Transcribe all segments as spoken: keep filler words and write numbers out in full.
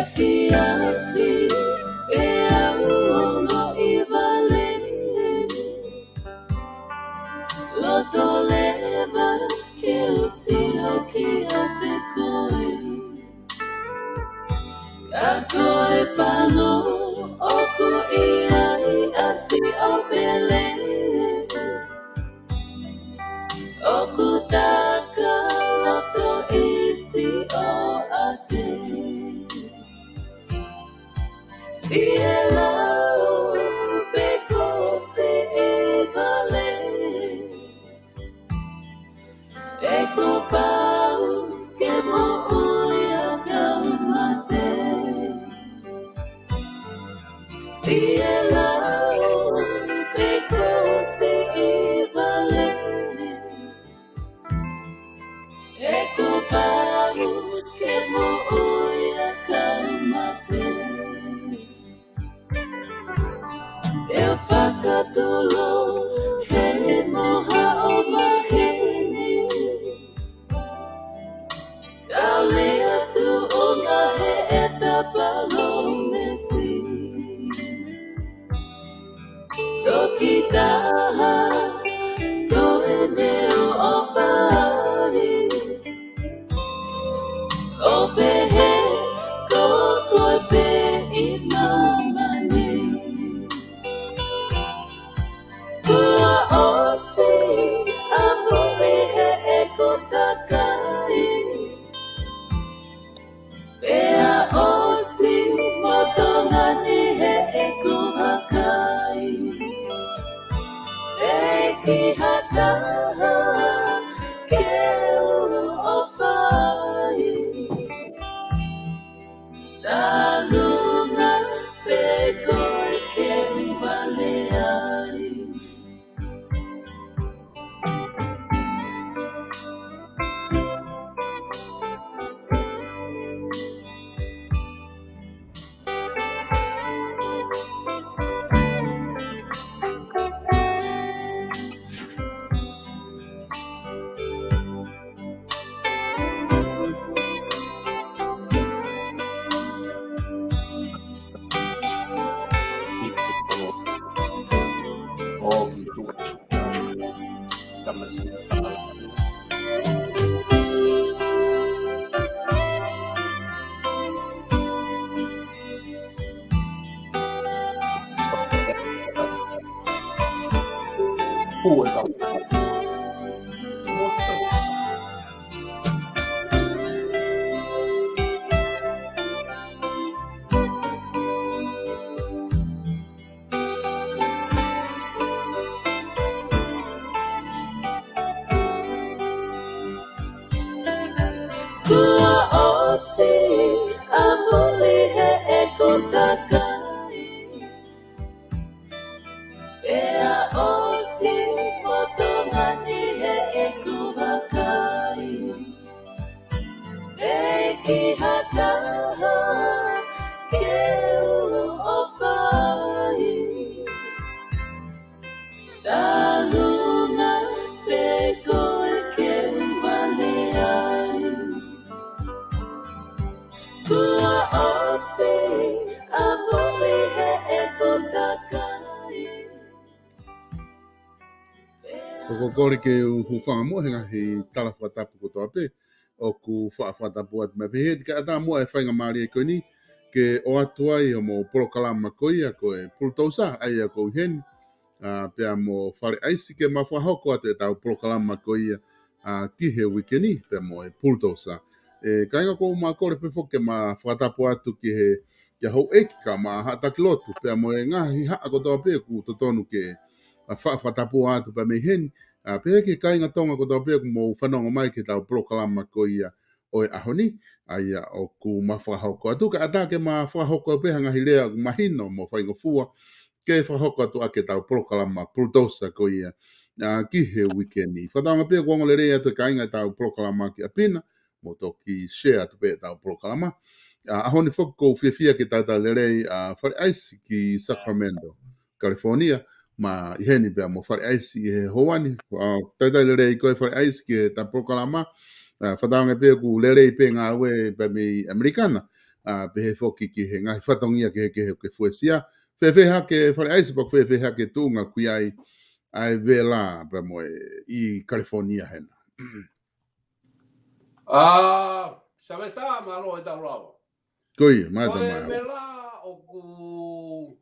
Efiafi, ʻe au ongo ʻi vale. Loto leva ke u sio kiate koe. Ka ko e pango ʻoku ʻi ai ʻa Siʻo Pele. ʻOku taka loto ʻi Siʻo ʻAte. Fielau pe ko Siʻi Vale. ʻE kuo pau ke moʻui ʻa kau mate. Fielau pe ko Siʻi Vale. ʻE kuo pau ke moʻui ʻa kau mate. ʻE fakatolo he moha ʻo maheni. Kau lea tuʻunga he ʻeta palōmesi. Toki taha ko e meʻa ʻoku fai. ʻO pehē ko koe pē ʻi māmani. Kuo ʻosi ʻa muli heʻeku takai. Pea ʻosi mo Tonga ni heʻeku vakai. ʻEiki, ha taha ke u ʻofa ai. Talunga pe ko e ke u vale ai. Kuo ʻosi ʻa muli heʻeku takai. Pea ʻosi mo Tonga ni heʻeku vakai. ʻEiki, ha taha ke u ʻofa ai. Talunga pe ko e ke u vale ai. Kuo ʻosi ʻa muli heʻeku takai. ʻOku ou kole ke u hūfanga muʻa he ngaahi tala fakatapu kotoa pē ʻoku faʻa fakatapu atu mai. Pea ʻi he kaʻata muʻa e faingamālie ko eni ke ʻoatu ai hoʻomou polokalama ko ia ko e Pulutousa, ʻa ia ʻoku ʻi heni, ʻa, pea mo Fale ʻAisi ke ma fakahoko atu ʻetau polokalama ko ia, ʻa, ki he uike ni, pea mo e Pulutousa. ʻE kāinga, ʻoku ou kole pē foki ke ma fakatapu atu ki he, ki he houʻeiki kae ʻumaʻā haʻa taki lotu, pea mo e ngaahi haʻa kotoa pē ʻoku totonu ke, ʻa, faʻa fakatapu atu pea mei heni, ʻa, pehē ki he kāinga Tonga kotoa pē ʻoku mou fanongo mai ki heʻetau polokalama ko ia ʻo e ʻaho ni, ʻa ia ʻoku ma fakahoko atu. Kae ʻatā ke ma fakahoko pē ha ngaahi lea ʻoku mahino mo faingofua ke fakahoko atu ʻaki ʻetau polokalama Pulutousa ko ia, ʻa, ki he uike ni. Fakatauange pē ʻoku ongo lelei atu e kāinga ʻetau polokalama ki ʻapi na, mou toki share atu pē ʻetau polokalama. ʻA, ʻaho ni foki ʻoku ou fiefia ke talitali lelei ʻa Fale ʻAisi ki Sacramento, California, mo ʻi heni pea mo Fale ʻAisi ʻi he houa ni. ʻA, talitali lelei koe Fale ʻAisi ki heʻetau polokalama. ʻA, fakatauange pē ʻoku lelei pē ngāue pea mei ʻAmelika na, ʻa, pehē foki ki he ngaahi fatongia kehekehe ʻoku ke fuesia. Fēfē hake Fale ʻAisi, pea fēfē hake tuʻunga ʻoku ʻi ai ʻa e vela pea mo e ʻi California hena? ʻA, Savesa, mālō e tau lava. Ko ia, mai Ko e tamai. vela ʻoku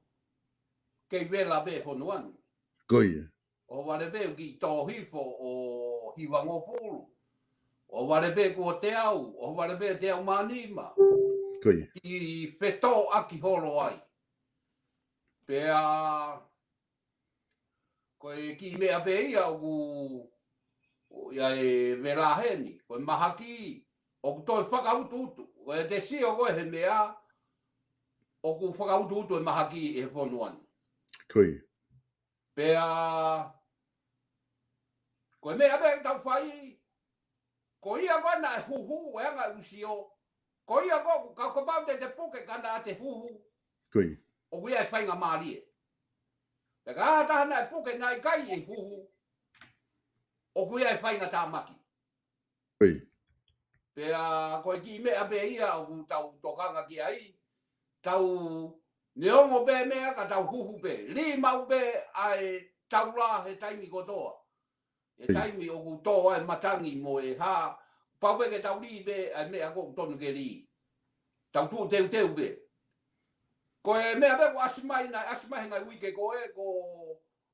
kei vela pē fonua ni. Ko ia. ʻOhovale pē ʻoku kiʻi tō hifo ʻo hivangofulu. ʻOhovale pē kuo teau, ʻohovale pē teau mā nima. Ko ia. Kiʻi fetōʻaki holo ai. Pea, ko e kiʻi meʻa pē ia ʻoku, ʻoku ʻi ai e vela heni, ko e mahaki, ʻoku toe fakautuutu. Ko e te sio ko e he meʻa, ʻoku fakautuutu e mahaki ʻi he fonua ni. Ko ia. Pea, ko e meʻa pē tau fai, ko ia ko ē naʻe huhu, e anga e usio, ko ia ko ē, ka ko pau te te puke ka naʻa te huhu, Ko ia. ʻoku ʻi ai e faingamālie. Pea ka ʻi ai ha taha naʻe puke naʻe ʻikai e huhu, ʻoku ʻi ai e faingatāmaki. Ko ia. Pea ko e kiʻi meʻa pē ia ʻoku tau tokanga ki ai, tau neongo pē meʻa ka tau huhu pē. Lī maʻu pē ʻa e taula he taimi kotoa. E Ko ia. taimi ʻoku tō ai e matangi mo e hā, pau pē ke tau lī pē ʻa e meʻa ʻoku tonu ke lī. Tau tuʻu teuteu pē. Ko e meʻa pē ʻoku ʻasi mai, naʻe ʻasi mai he ngaahi uike ko ē, ko,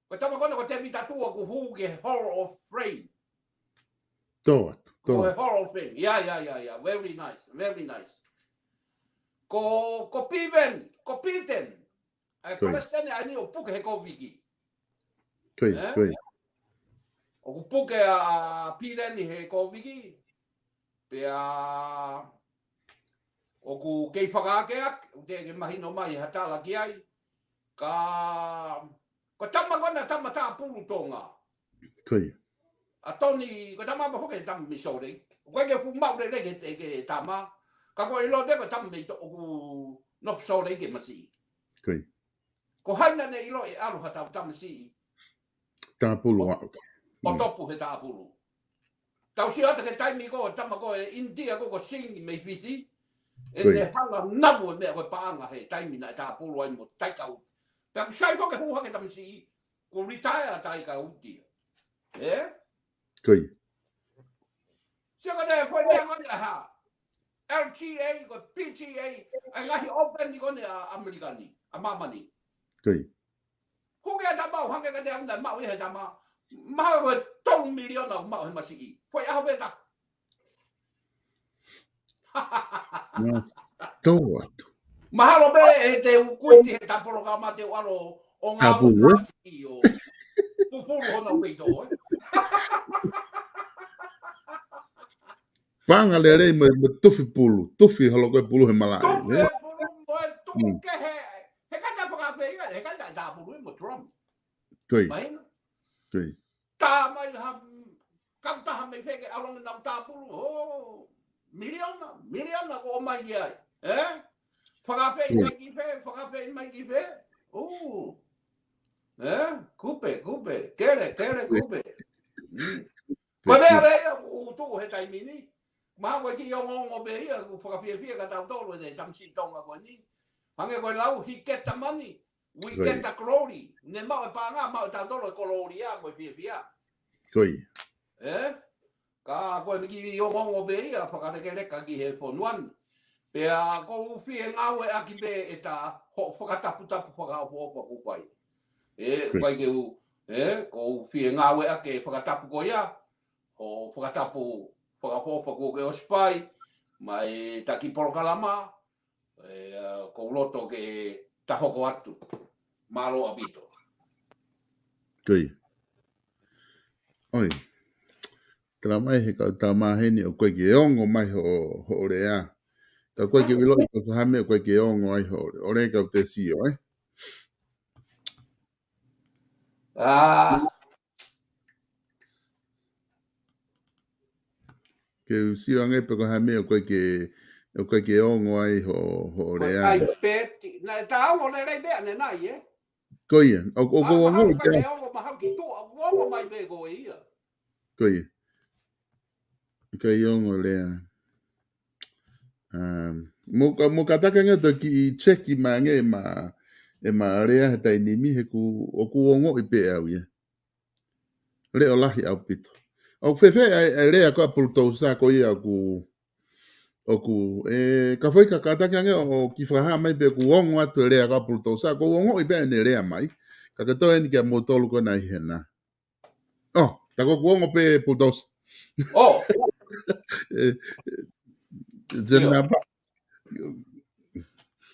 ko e tama ko ena ko Tēvita Tua ʻoku hū ki he Hall of Fame. Tō atu, tō Ko e atu. Hall of Fame. Ia, ia, ia, ia. Very nice, very nice. Ko, ko Piveni, ko Piten. ʻA e Ko ia. palesiteni ʻa eni ʻoku puke he Kōviki. Ko ia, Ē? ko ia. ʻOku puke ʻa Piveni he Kōviki. Pea ʻoku kei fakaakeake, ʻoku teʻeki mahino mai ha tala ki ai. Ka, ko e tama ko ena tama tāpulu Tonga. Ko ia. ʻA Toni, ko e tama pē foki he tama mei Salt Lake. Ko e ke fuʻu maʻu lelei ke, ke tama. Ka ko e ʻilo pē ko e tama mei to, ʻoku nofo Salt Lake ke masiʻi. Ko ia. Ko hai naʻa ne ʻilo ʻe ʻalu ha tau tamasiʻi Tāpulu ʻo, aʻu. ʻo Mm. topu he tāpulu. Tau sio atu ki he taimi ko ē, tama ko ē ʻInitia ko ē ko Singh mei Fisi. ʻE Ko ia. ne hanga namu e meʻa ko e paʻanga he taimi naʻe tāpulu ai mo Tiger Woods. Pea ʻoku sai ko ē ke hū hake tamasiʻi, kuo retire Tiger Woods ia. Ē? Ko ia. Sio ko ē ko e meʻa ko eni ʻa e hā. L G A, ko e P G A, ʻa e ngaahi open ni ko eni ʻa ʻAmelika ni, ʻa māmani. Ko ia. Hū ki he tama ʻo hangē ka te auna maʻu ia he tama. Mahalo ko e tolu miliona ʻoku maʻu he masiʻi. Ko e ʻaho pē taha. Nā, tō atu. Mahalo pē ʻe te u kuiti he ta polokalama te u ʻalu ʻo ngāue Tāpulu, ē? masiʻi ʻo fufulu hono peito, ē? Paʻanga lelei mo, mo tufi pulu, tufi holo ko e pulu he malaʻe, Tufi ē? e pulu mo e tuku Mm. kehe, he ʻikai te fakapē ia, he ʻikai te tāpulu ia mo Trump. Ko ia. Mahino? Ko ia. Tā mai ha, kautaha mei fē ke ʻalu ange nau tāpulu, ʻo, miliona, miliona ko ʻomai ki ai, ē? Fakapē Mm. mai ki fē, fakapē mai ki fē, ʻū. Ē? Kupe, kupe, kele, kele, kupe. Mm. Ko e meʻa pē ia, ʻoku tuʻu he taimi ni. Mahalo ko e kiʻi ongoongo pē ia, ʻoku fakafiefia ka tautolu e tamasiʻi Tonga ko eni. Hangē ko e lau, he get the money, we Ko ia. get the glory. Ne maʻu e paʻanga, maʻu tautolu e kolōlia mo e fiefia. Ko ia. Ē? Ka ko e kiʻi ongoongo pē ia, fakalekeleka ki he fonua ni. Pea ʻoku ou fie ngāueʻaki pē ʻeta hoʻo fakataputapu fakaʻofoʻofa ʻoku fai. Ē, Ko ia. ʻikai ke u, ē, ʻoku ou fie ngāueʻaki e fakatapu ko ia, hoʻo fakatapu fakaʻofoʻofa kuo ke ʻosi fai, mai taki polokalama, ē, ʻoku ou loto ke ta hoko atu. Mālō ʻaupito. Ko ia. ʻOi. Tala mai he kau tama heni ʻoku ʻikai ke ongo mai hoʻo, hoʻo lea. Ka ʻoku ʻikai ke ʻiloʻi pe ko e hā e meʻa ʻoku ʻikai ke ongo ai hoʻo lea. ʻOku ou lea kau te sio, ē? ʻĀ. Ke u sio ange pe ko e hā e meʻa ʻoku ʻikai ke, ʻoku ʻikai ke ongo ai hoʻo, hoʻo Ko e lea. iPad, naʻe ta ongo lelei pē ʻanenai, ē? Ko ia, ʻo, ʻoku ʻA, ongo mahalo ʻikai ke ongo, mahalo ki tuʻa, ʻoku ongo mai pē ko ia. Ko ia. ʻIkai ongo lea. Um, Mo ka, mo kātaki ange ʻo toki cheki mai ange ʻema, ʻema lea he taimi ni he ʻoku, ʻoku ongoʻi pē ʻe au ia. Leʻo lahi ʻaupito. ʻOku fēfē ʻa e, ʻa e lea ko ē ʻa Pulutousa ko ia ʻoku, ʻoku, ē, ka fai ka kātaki ange ʻo, ʻo kiʻi fakahā mai pe ʻoku ongo atu e lea ko ē ʻa Pulutousa, ʻoku ongoʻi pē ʻene lea mai. Ka ke toe eni kia moutolu ko ena ʻi hena. ʻO, tā ko ʻoku ongo pē Pulutousa. ʻO. Ē, ē, Zenapa.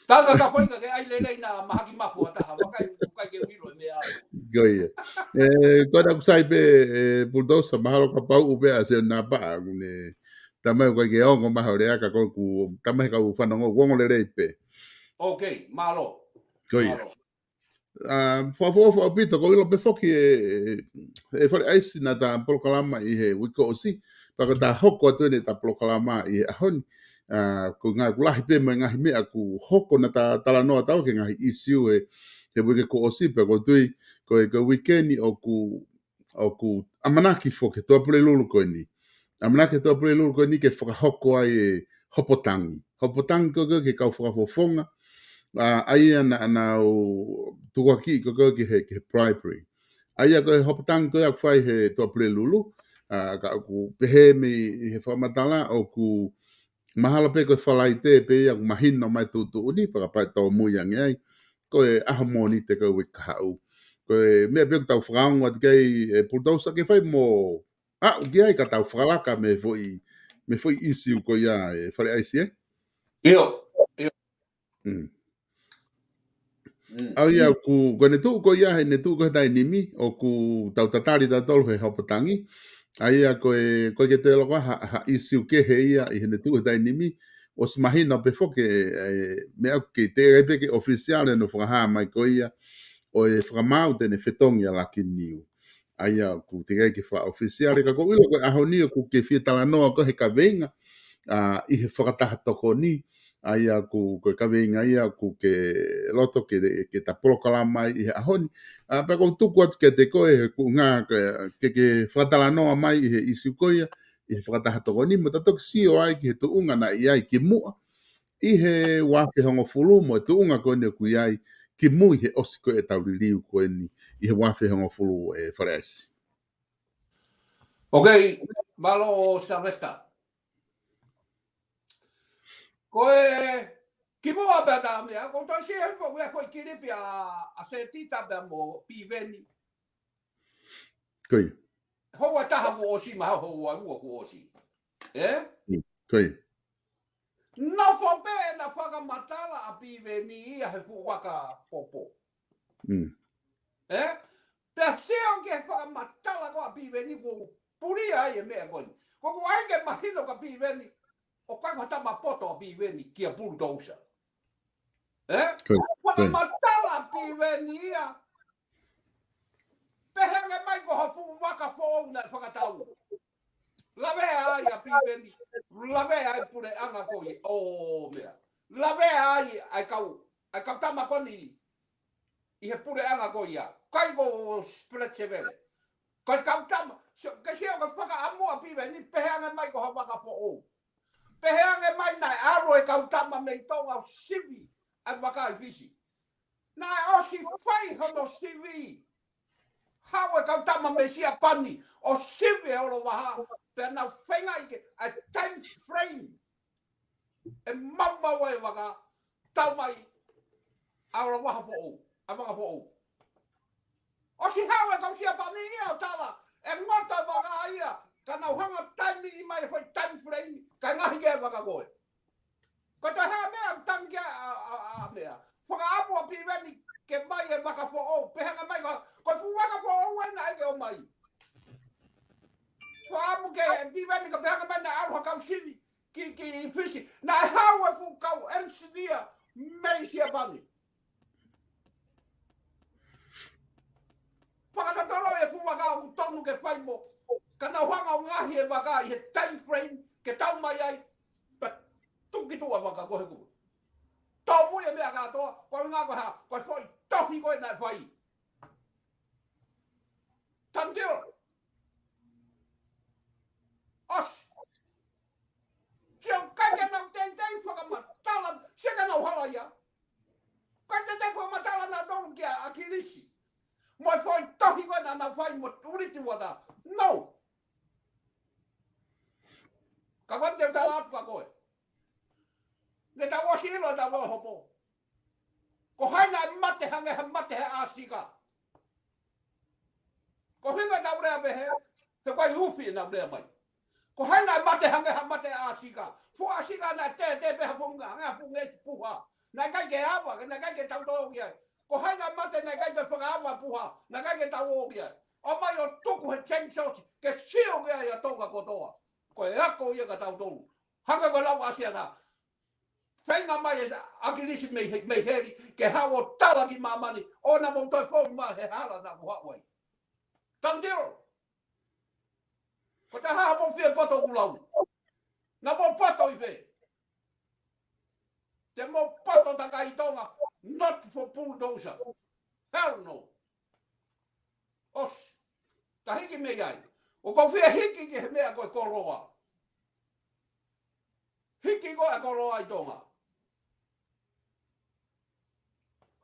Tanga ka fai ka ke ʻai lelei na mahaki mapu ʻa taha, vakai, vakai ke vilo e meʻa. Ko ia. Ē, ko ena ʻoku sai pē, ē, Pulutousa, mahalo kapau ʻoku pē ʻa Zenapa, ʻoku ne, tamai ʻoku ʻikai ke ongo mai hoʻo lea ka ko ʻeku, tamai kau fanongo, ʻoku ongo lelei pē. Ok, mālō. Ko ia. Mālō. ʻA, fakaʻofoʻofa ʻaupito, ʻoku ou ʻilo pē foki ē, ē, ē Fale ʻAisi naʻa ta polokalama ʻi he uike kuo ʻosi, pea ko ʻeta hoko atu eni ʻeta polokalama ʻi he ʻaho ni. ʻA, ko e ngaahi ʻoku lahi pē mo e ngaahi meʻa ʻoku hoko naʻa ta talanoa atu ki he ngaahi ʻisiū he, he uike kuo ʻosi, pea ʻoku ou tui, ko e, ko e uike ni ʻoku ʻoku ʻamanaki foki ʻe he Tuʻapulelulu ko eni. ʻAmanaki ʻe he Tuʻapulelulu ko eni ke fakahoko ai e hopotangi. Hopotangi ko ē ki he kau fakafofonga, ʻa, ʻa ia naʻa, naʻa nau tukuakiʻi ko ē ki he, ki he bribery. ʻA ia ko e hopotangi ko ē ʻoku fai ʻe he Tuʻapulelulu, ʻa, ka ʻoku pehē mei he fakamatala ʻoku mahalo pē ko e Falaite pē ia ʻoku mahino mai tuʻutuʻuni, pea kapau ʻe tōmui ange ai, ko e ʻaho Mōnite ko e uike kahaʻu. Ko e meʻa pē ʻoku tau fakaongo atu ki ai ē Pulutousa ke fai mo aʻu ki ai ka tau fakalaka mei he foʻi, mei he foʻi ʻisiū ko ia ē Fale ʻAisi ē? ʻIo, ʻio. Mm. Mm. ʻA ia ʻoku, ko ʻene tuʻu ko ia, heʻene tuʻu ko ē he taimi ni, ʻoku tau tatali tautolu he hopotangi. ʻA ia ko e, ʻoku ʻikai ke toe ʻi ai ha, ha ʻisiū kehe ia ʻi heʻene tuʻu he taimi ni, ʻosi mahino pē foki ē, ē, meʻa ʻoku ʻikai ke teʻeki ai pē ke ʻofisiale hono fakahā mai ko ia, ʻo e fakamaau te ne fetongi ʻa Lucky New. ʻA ia ʻoku teʻeki ai ke fakaʻofisiale ka ʻoku ou ʻilo ko e ʻaho ni ʻoku ke fie talanoa ko ē he kaveinga, ʻa, ʻi he fakataha tokoni, ʻa ia ʻoku, ko e kaveinga ia ʻoku ke loto ke, ke ta polokalama ai ʻi he ʻaho ni. ʻA, pea ʻoku ou tuku atu kiate koe he kuʻunga ke, ke, ke fakatalanoa mai ʻi he ʻisiū ko ia, ʻi he fakataha tokoni, mo ta toki sio ai ki he tuʻunga naʻe ʻi ai kimuʻa, ʻi he ua afe hongofulu mo e tuʻunga ko eni ʻoku ʻi ai kimui he ʻosi ko ē ʻetau liliu ko eni ʻi he ua afe hongofulu ē Fale ʻAisi. Ok, mālō Sylvester. Ko e kimuʻa pea ta meʻa, ʻoku ou toe sio he foʻi, foʻi kilipi ʻa, ʻa Setita pea mo Piveni. Ko ia. Houa ʻe taha kuo ʻosi, mahalo houa ʻe ua kuo ʻosi. Ē? Mm, ko ia. Nofo pē ʻena fakamatala ʻa Piveni ia he fuʻu vaka popo. Mm. Ē? Pea sio ki he fakamatala ko ē ʻa Piveni kuo pulia ai e meʻa ko eni. Ko ʻoku ʻai ke mahino kia Piveni, ʻoku ʻikai ko ha tama poto ʻa Piveni kia Pulutousa. Ē? Ko ia, ko ia. Fakamatala ʻa Piveni ia. Pehē ange mai ko ha fuʻu vaka foʻou naʻe fakatau. Lavea ai ʻa Piveni. Lavea ai puleʻanga ko ia. ʻO meʻa. Lavea ai ʻa e kau, ʻa e kau tama ko eni ʻi he puleʻanga ko ia. ʻIkai ko Split Sevele. Ko e kau tama. Sio, ke sio ko e fakaʻamu ʻa Piveni. Pehē ange mai ko ha vaka foʻou. Pehē ange mai naʻe ʻalu e kau tama mei Tonga ʻo sivi ʻa e vaka ʻi Fisi. Naʻe ʻosi fai hono sivi. Haʻu e kau tama mei Siapani ʻo sivi e olovaha. Pea nau feingaʻi ke, ʻa e time frame ʻe maumau ai e vaka, tau mai ʻa e olovaha foʻou, ʻa e vaka foʻou. ʻOsi haʻu e kau Siapani ia ʻo tala, ʻe ngoto e vaka ia, ka nau hanga ʻo taimi mai e foʻi time frame, kae ngaohi ki ai e vaka ko ē. Ko e toe hā e meʻa, tangi ʻa, ʻa, ʻa, ʻa meʻa. Fakaʻamu ʻa Piveni ke mai e vaka foʻou, pehē ange mai ko, ko e fuʻu vaka foʻou ē naʻe ʻikai ke ʻomai. Fakaʻamu ke Piveni ke pehē ange mai naʻe ʻalu ha kau sivi ki, ki Fisi. Naʻe haʻu e fuʻu kau engineer mei Siapani. Fakatotolo e fuʻu vaka ʻoku tonu ke fai mo. Ka nau hanga ʻo ngaohi e vaka ʻi he time frame ke tau mai ai. Pea tuku ki tuʻa vaka ko ē he kupu. Tōmui e meʻa kātoa, ko e ngā ko e hā, ko e foʻi tohi ko ē naʻe fai. Tantiora. ʻOsi. Sio ʻikai ke nau teitei fakamatala hala, se ka nau hala ia. Ko e te te fua matala na tolu kia ʻAkilisi. Mo e foʻi tohi ko ē naʻa nau fai mo Uliti Uata. No. Ka ko e te tala atu ka koe. Ne tau ʻosi ʻilo ʻetau ō hopo. Ko hai naʻe mate hangē ha mate he ʻAsika. Ko hinga nau lea pehē, he ko e ufi nau lea mai. Ko hai naʻe mate hangē ha mate ʻAsika. Fuʻu ʻAsika naʻe tētē pē ha funga, hangē ha funga ʻi puha. Naʻe ʻikai ke ava, naʻe ʻikai ke tau tō ki ai. Ko hai naʻe mate, naʻe ʻikai ke fakaava puha, naʻe ʻikai ke tau ō ki ai. ʻOmai ʻo tuku he chainsaw, ke sio ki ai ʻa Tonga kotoa. Ko e ako ia kia tautolu. Hangē ko e lau ʻa Siana. Feinga mai ʻa ʻAkilisi mei, mei heli, ke haʻu ʻo tala ki māmani, ʻoua naʻa mou toe fou mai he hala naʻa mou haʻu ai. Done deal. Ko e taha mo fie poto kulau. Naʻa mou poto ʻi fē. Te mou poto takai Tonga, not for bulldozer. Hell no. ʻOsi. Ta hiki mei ai. ʻOku ou fie hiki ki he meʻa ko e koloa. Hiki ko e koloa ʻi Tonga.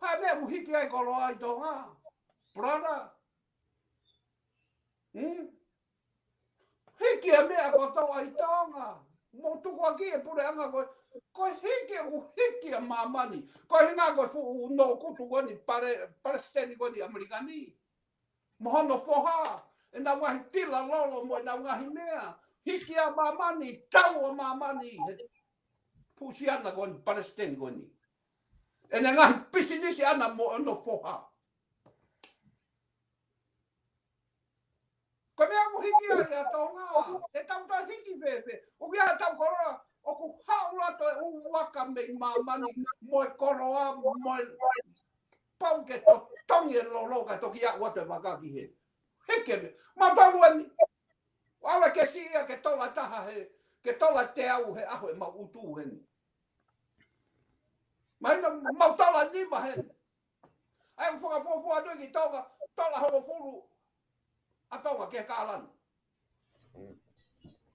Hā e meʻa ʻoku hiki ai koloa ʻi Tonga. Brother. Hmm? Hiki e meʻa kotoa ʻi Tonga. Mou tukuakiʻi e puleʻanga ko e, ko e hiki ʻoku hiki ʻa māmani. Ko e hinga ko e fuʻu no kutu ko eni pale, palesiteni ko eni ʻAmelika ni. Mo hono foha, ʻenau ngaahi tila lolo mo ʻenau ngaahi meʻa. Hiki ʻa māmani, tau ʻa māmani. He pusiana ko eni, palesiteni ko eni. ʻEne ngaahi pisinisi ʻana mo hono foha. Ko e meʻa ʻoku hiki ai ʻa Tonga, he tau ta hiki fēfē. ʻOku ʻi ai ʻetau koloa, ʻoku haʻu atu e ʻū vaka mei māmani, mo e koloa, mo e pau ke totongi e lolo ka toki aʻu atu e vaka ki hē. Hiki e meʻa. Mautolu eni. ʻAlu ke siʻi ia ke tola taha he, ke tola teau he ʻaho ʻemau ʻutu heni. Mahino mau tola nima heni. ʻAi ʻoku fakafuafua atu ki Tonga, tola hongofulu ʻa Tonga ke kalani.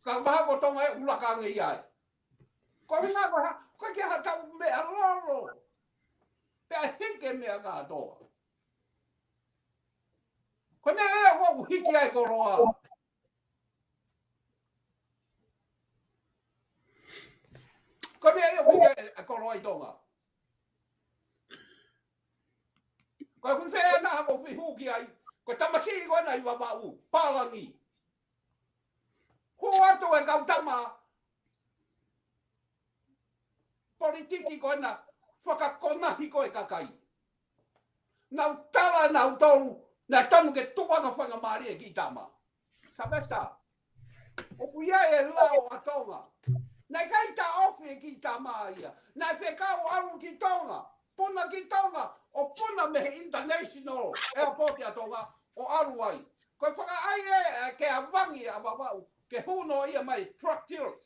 Ka maha ko Tonga e ʻulaka ange ia ai. Ko e hinga ko ha, ko e ke ha tau meʻa lolo. Pea hiki e meʻa kātoa. Ko e meʻa ia ʻoku hiki ai koloa. Ko e meʻa ia ʻoku hiki ai koloa ʻi Tonga. Ko e kui fea na ko fihū ki ai. Ko e tamasiʻi ko ena ʻi Vavaʻu, Pālangi. Hū atu e kau tama politiki ko ena fakakonahi ko e kakai. Nau tala nautolu, naʻe tonu ke tuku ʻa e faingamālie ki tama. Sylvester, ʻoku ʻi ai e lao ʻa Tonga. Naʻe ʻikai taʻofi e kiʻi tama ia. Naʻe fekau ʻalu ki Tonga. Puna ki Tonga. ʻO puna mei he international airport ʻa Tonga. ʻO ʻalu ai. Ko e fakaʻai ē, ē, ke avangi ʻa Vavaʻu. Ke hū noa ia mai drug dealers.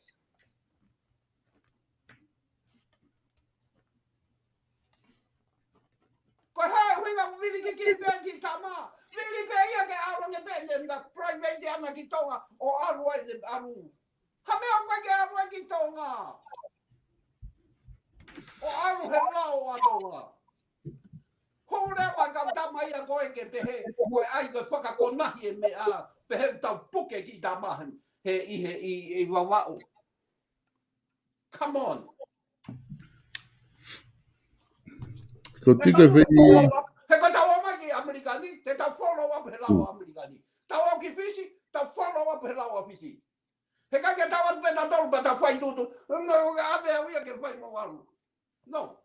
Ko e hā e ʻuhinga ʻoku vili ki ki pē ki tama. Vili pē ia ke ʻalu ange pē ne na private ʻana ki Tonga ʻo ʻalu ai ne ʻalu. Ha meʻa ʻoku ʻikai ke ʻalu ai ki Tonga. ʻO ʻalu he lao ʻa Tonga. Hū leva e kau tama ia ko e ke pehē, ko e ʻai ko e fakakonahi e meʻa, pehē ʻoku tau puke kiʻi tama he, he ʻi he, ʻi, ʻi Vavaʻu. Come on. Ko e tiko e fei. He ko tau ō mai ki ʻAmelika ni, te tau follow up he lao ʻa ʻAmelika ni. Tau ō ki Fisi, tau follow up he lao ʻa Fisi. He ʻikai ke tau atu pē tautolu pea tau fai tutu. No, ʻave au ia ke fai mo ʻalu. No.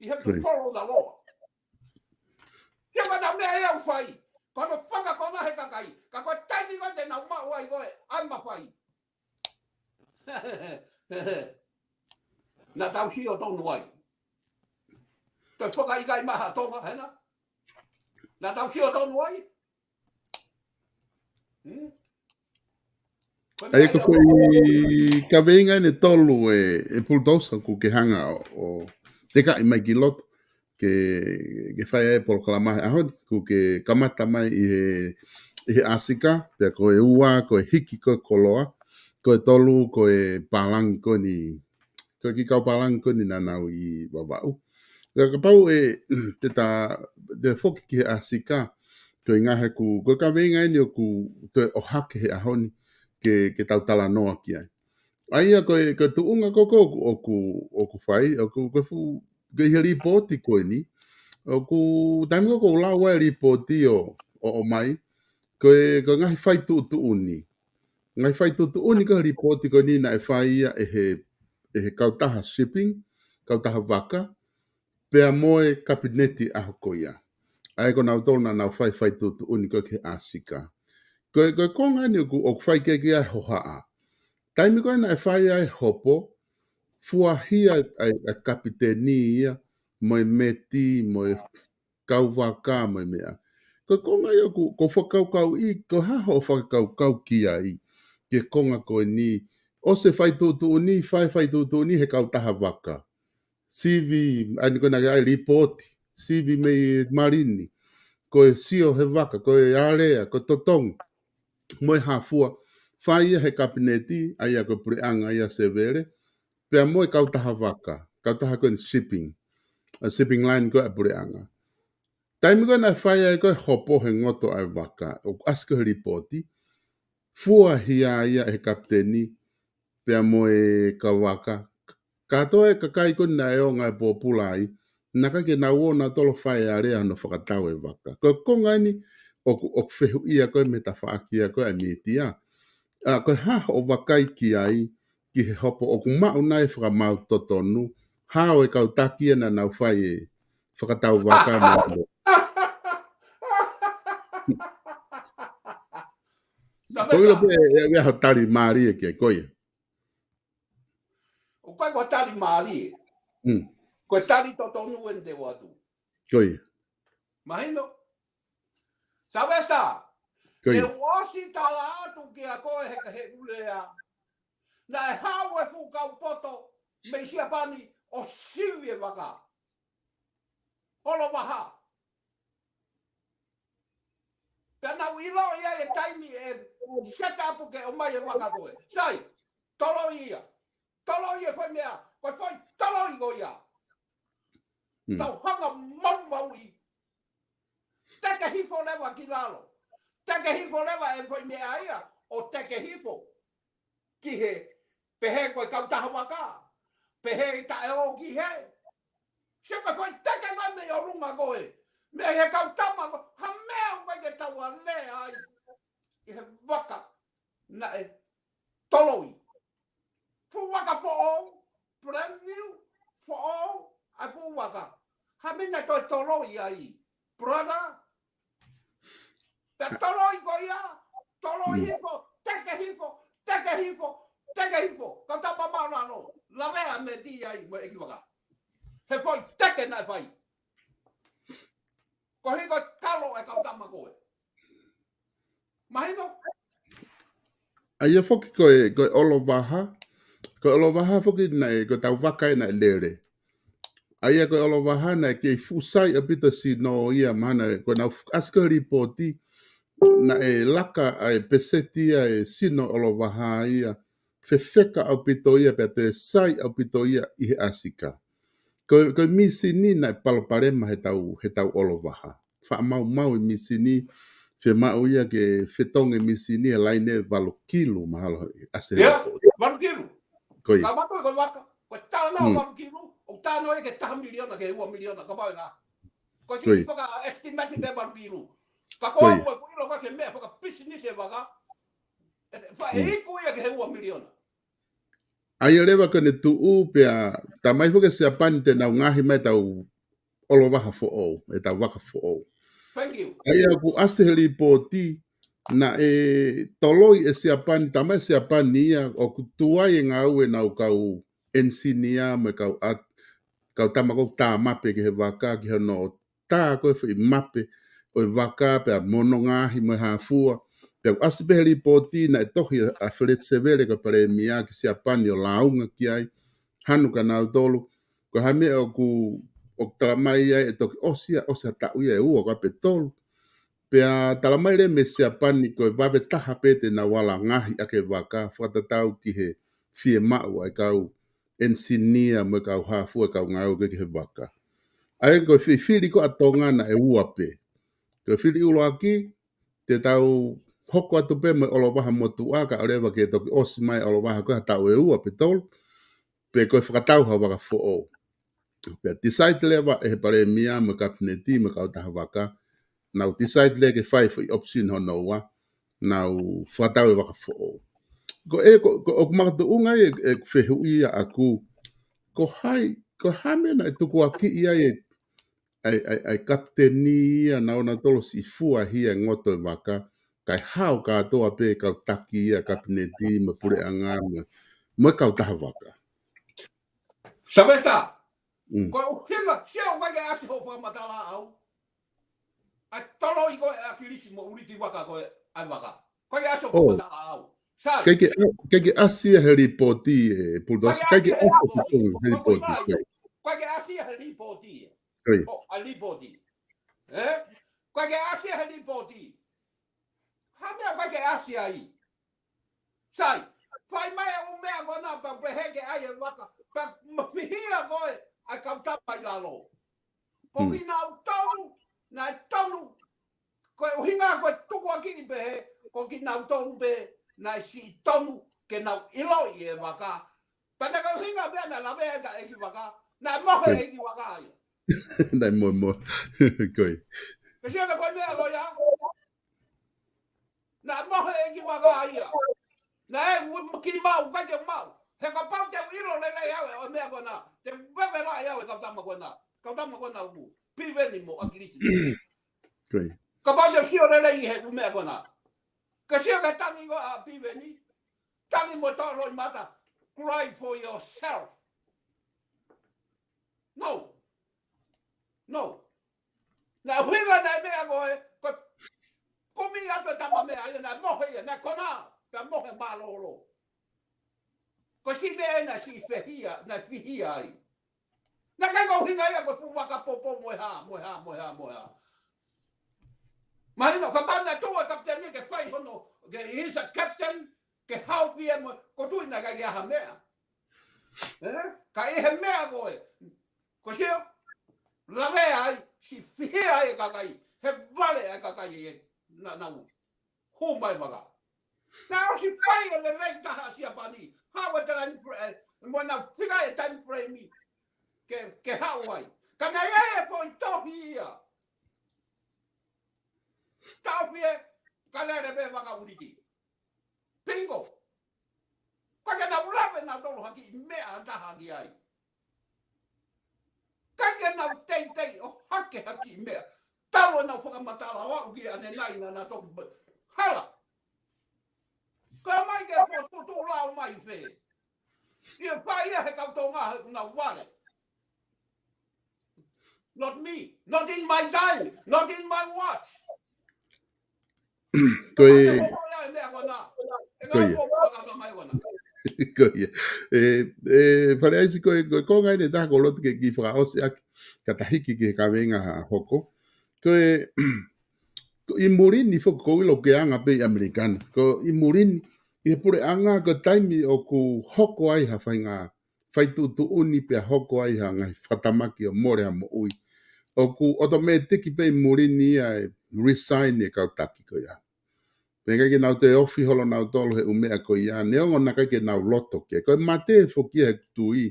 You have to follow the law. Te ma tau meʻa ia ʻoku fai. Ko hono fakakonahi e kakai. Ka ko e taimi ko ē te nau maʻu ai ko e, ʻai ma fai. Naʻa tau sio tonu ai. Toe fakaʻikaiʻi mai ha Tonga, hena? Naʻa tau sio tonu ai. Hmm? ʻA ia ko e foʻi kaveinga ʻeni ʻe tolu e, e bulldozer ʻoku ke hanga ʻo, ʻo tekaʻi mai ki loto. Ke, ke fai ai e polokalama he ʻaho ni, ʻoku ke kamata mai ʻi he, ʻi he ʻAsika, pea ko e ua, ko e hiki ko e koloa, ko e tolu, ko e pālangi ko eni, Ko e kiʻi kau pālangi ko eni naʻa nau ʻi Vavaʻu. Ka kapau ʻe, te ta, te foki ki he ʻAsika, ko e ngaahi ʻoku, ko e kaveinga eni ʻoku toe ʻohake he ʻaho ni, ke, ke tau talanoa ki ai. ʻA ia ko e, ko e tuʻunga ko ē ʻoku, ʻoku, ʻoku fai, ʻoku, ko e fuʻu, ko e ʻi he lipooti ko eni, ʻoku, taimi ko ē ʻoku lau ai e lipooti ʻo, ʻo, ʻomai, ko e, ko e ngaahi fai tuʻutuʻuni. Ngaahi fai tuʻutuʻuni ko e lipooti ko eni naʻe fai ia ʻe he, ʻe he kautaha shipping, kautaha vaka, pea mo e kapineti ʻaho ko ia. ʻA ia ko nautolu naʻa nau fai fai tuʻutuʻuni ko ē ki he ʻAsika. Ko e, ko e konga eni ʻoku, ʻoku fai ki ai e hohaʻa. Taimi ko ē naʻe fai ai e hopo, fuahia ai e kapiteni ia, mo e meti, mo e kau vaka, mo e meʻa. Ko e konga ia ʻoku, ʻoku ou fakakaukauʻi, ko e hā hoʻo fakakaukau ki ai, ki he konga ko eni, ʻosi e fai tuʻutuʻuni, fai fai tuʻutuʻuni he kautaha vaka. Sivi, ʻa eni ko ē naʻe ʻi ai e lipooti, sivi mei he malini, ko e sio he vaka, ko e alea, ko e totongi, mo e hā fua, fai ia he kapineti, ʻa ia ko e puleʻanga ia Sevele, pea mo e kautaha vaka, kautaha ko eni shipping, ʻa e shipping line ko ē ʻa e puleʻanga. Taimi ko ē naʻe fai ai ko ē e hopo he ngoto ʻa e vaka, ʻoku ʻasi ko ē he lipooti, fuahia ia ʻe he kapiteni, pea mo e kau vaka. Kātoa e kakai ko ē naʻe ō ngāue pōpula ai, naʻe ʻikai ke nau ō nautolu ʻo fai e alea hono fakatau e vaka. Ko e konga eni ʻoku, ʻoku fehuʻia ko ē mei he tafaʻaki ia ko ē ʻa e mītia. ʻA, ko e hā hoʻo vakai ki ai, ki he hopo ʻoku maʻu nai e fakamaau totonu, hao e kau taki ia naʻa nau fai e fakatau vaka mo e Sa Ko ilo pē, e, e, e, ho tali mālie ki ai, ko ia. ʻOku ʻikai ko e tali mālie. Mm. Ko e tali totonu eni te u ʻoatu. Ko ia. Mahino. Savesa, Ko ia. Te u ʻosi tala atu kia koe he ka he ulea. Naʻe haʻu e fuʻu kau poto mei Siapani ʻo sivi e vaka. Olo vaha. Pea nau ʻilo ia e taimi ʻe set up ke ʻomai e vaka ko ē. Sai, toloi ia. Toloi e foʻi meʻa, ko e foʻi toloi ko ia. Mm. Tau hanga maumauʻi. Teke hifo leva ki lalo. Teke hifo leva e foʻi meʻa ia, ʻo teke hifo ki he, pehē ko e kautaha vaka, pehē ʻe taʻeʻo ki hē. Sio ka foʻi teke mai mei ʻolunga ko ē, mei he kau tama ko ē, ha meʻa ʻoku ʻikai ke tau alea ai ʻi he vaka naʻe toloi. Fuʻu vaka foʻou, brand new, foʻou, ʻa e fuʻu vaka. Ha meʻa naʻe toe toloi ai, brother, Pea toloi ko ia, toloi Mm. hifo, teke hifo, teke hifo, teke hifo. Kau tapa maʻu lalo, lavea me ti ai mo e ʻeiki vaka. He foʻi teke naʻe fai. Ko hiko kalo e kau tama ko ē. Mahino? ʻA ia foki ko e, ko e olo vaha, ko e olo vaha foki naʻe, ko e tau vaka ē naʻe lele. ʻA ia ko e olo vaha naʻe kei fuʻu sai ʻaupito sino ia mahana, ko e nau fu-, ʻasi ko e lipooti, naʻe laka ʻa e peseti ia e sino olo vaha ia, fefeka ʻaupito ia pea toe sai ʻaupito ia ʻi he ʻAsika. Ko, ko e misini naʻe palopalema he tau, he tau olo vaha. Faʻa maumau e misini, fiemaʻu ia ke fetongi e misini he laine valu kilu mahalo ʻa se Ia, lepo. valu kilu. Ko ia. Ka matu ko e vaka, ko e tala na Mm. valu kilu, ʻo tala na ia ke taha miliona ke ua miliona, ka mau e ngā. Ko e Ko ia. kiʻi faka estimate pe valu kilu. Ka Ko ko ia. au ko e kuilo ka ke meʻa faka business e vaka, e fa Mm. e iku ia ke he ua miliona. ʻA ia leva ko ʻene tuʻu pea, tamai foki e Siapani te nau ngaohi mai tau olo vaha foʻou, e tau vaka foʻou. Thank you. ʻA ia ʻoku ʻasi he lipooti, naʻe toloi e Siapani, tamai e Siapani ia, ʻoku tuai e ngāue ʻenau kau enisinia mo e kau at-, kau tama ko ē tā mape ki he vaka, ki hono tā ko ē foʻi mape ʻo e vaka pea mo hono ngaohi mo e hā fua. Pea ʻoku ʻasi pē he lipooti naʻe tohi ʻa Feleti Sevele ko e palēmia ki Siapani ʻo lāunga ki ai, hanu kia nautolu. Ko e hā e meʻa ʻoku, ʻoku tala mai ai ʻe toki ʻosi ia, ʻosi ha taʻu ia ʻe ua ko ē pe tolu. Pea tala mai leva mei Siapani ko e vave taha pē te nau ala ngaohi ʻaki e vaka, fakatatau ki he fiemaʻu ʻa e kau enisinia mo e kau hā fua e kau ngāue ko ē ki he vaka. ʻA ia ko e fifili ko ē ʻa Tonga naʻe ua pē. Ko e fili ʻuluaki, te tau hoko atu pē mo e ʻolovaha motuʻa kae ʻoua leva ke toki ʻosi mai ʻolovaha ko ē ha taʻu ʻe ua pe tolu, pe ko e fakatau ha vaka foʻou. Pea decide leva ʻe he palēmia mo e kapineti mo e kautaha vaka, nau decide leva ke fai foʻi option hono ua, nau fakatau e vaka foʻou. Ko e, ko, ko, ʻoku makatuʻunga ʻeku, ʻeku fehuʻi ʻaʻaku, ko hai, ko e hā e meʻa naʻe tukuakiʻi ai e, ʻa e, ʻa e, ʻa e kapiteni ia naʻa nau tolo siʻi fua hia e ngoto e vaka, kae hao kātoa pē kau taki ia kapineti mo e puleʻanga mo, mo e kautaha vaka. Sylvester, Mm. ko e ʻuhinga, sio ʻoku ʻikai ke ʻasi hoʻo fakamatala ʻaʻau. ʻA e tolo ʻi ko ē ʻa ʻAkilisi mo ʻUliti vaka ko ē ʻa e vaka. ʻOku ʻikai ke ʻasi hoʻo Oh. fakamatala ʻaʻau. Sai. ʻIkai ke, ʻikai ke ʻasi ia he lipooti e Pulutasi. ʻIkai ke ʻasi he lipooti. Ko e ʻuhinga ia. ʻIkai ke ʻasi ia he lipooti. ʻIkai. ʻO, ʻa e lipooti. Ē? ʻIkai ke ʻasi ia he lipooti. Hā e meʻa ʻoku ʻikai ke ʻasi ai? Sai, fai mai e ʻū meʻa ko ena pea pehē ke ʻai e vaka, pea mafihia ko ē ʻa e kau tama ʻi lalo. Ko Hmm. kinautolu, naʻe tonu, ko e ʻuhinga ko e tukuakiʻi pehē, ko kinautolu pē, naʻe siʻi tonu, ke nau ʻiloʻi e vaka. Pea naʻe ko e ʻuhinga pē naʻe lavea e ʻeiki vaka, naʻe mohe Hmm. ʻeiki vaka ia. Naʻe mohe mohe. Ko ia. Ke sio ki he ko e meʻa ko ia. Naʻe mohe ʻeiki vaka ia. Naʻe ui mo ki mau, ʻikai ke mau. He kapau te u ʻilo lelei au e ʻū meʻa ko ena, te u veve lahi au e kau tama ko ena. Kau tama ko ena ʻoku Piveni mo ʻAkilisi. Ko ia. Kapau te u sio lelei he ʻū meʻa ko ena. Ke sio ki he tangi ko ē ʻa Piveni. Tangi mo e tō loʻimata. Cry for yourself. No. No. Naʻe ʻuhinga naʻe meʻa ko ē, ko e kumi atu e tama meʻa ia, naʻe mohe ia, naʻe konā, pea mohe mālōlō. Ko e siʻi meʻa ia naʻe siʻi fihia, naʻe fihia ai. Naʻe ʻikai ko e ʻuhinga ia ko e fuʻu vaka poupou mo e hā, mo e hā, mo e hā, mo e hā. Mahino, kapau naʻe tuʻu e kapiteni ke fai hono, ke he's a captain, ke haofi e mo, ʻoku ou tui naʻe ʻikai ke ʻi ai ha meʻa. Ē? Ka ʻi he meʻa ko ē. Ko e sio, lavea ai, siʻi fihia ai e kakai, he vale ai e kakai ē, naʻa nau hū mai vaka. Naʻe ʻosi fai e lelei taha ʻa Siapani, haʻu e time frame, mo nau fika e time frame ke, ke haʻu ai. Ka naʻe ʻi ai e foʻi tohi ia. Taʻofi e, ka lele pē vaka ʻUliti. Bingo. ʻIkai ke nau lave nautolu ha kiʻi meʻa ʻe taha ki ai. ʻIkai ke nau teitei ʻo hake ha kiʻi meʻa. Talu ʻenau fakamatala ʻo aʻu ki ʻanenai naʻa nau toki hala. Ka mai ke fokotuʻutuʻu lao mai fē. ʻIo fai ia he kau Tonga he ʻoku nau vale. Not me. Not in my time. Not in my watch. Ko e, Kapau te u hoko ia e meʻa ko ena. E ko ia. Ngā pōpula ka ka mai ko ena. Ko ia. E, e, Fale ʻAisi ko e, ko e konga eni ʻe taha ʻoku ou loto ke kiʻi fakaʻosi ʻaki, kae ta hiki ki he kaveinga hoko. Ko e, ko ʻi muli ni foki ʻoku ou ʻilo ʻoku anga pē ʻi ʻAmelika ni. Ko ʻi muli ni, ʻi he puleʻanga ko e taimi ʻoku hoko ai ha faʻahinga fai tuʻutuʻuni pea hoko ai ha ngaahi fakatamaki ʻo mole ha moʻui. ʻOku automatic pē ʻi muli ni ia e resign e kau taki ko ia. Pea ʻikai ke nau toe ofi holo nautolu he ʻū meʻa ko ia, neongo naʻe ʻikai ke nau loto ki ai. Ko e mate foki ia he tui.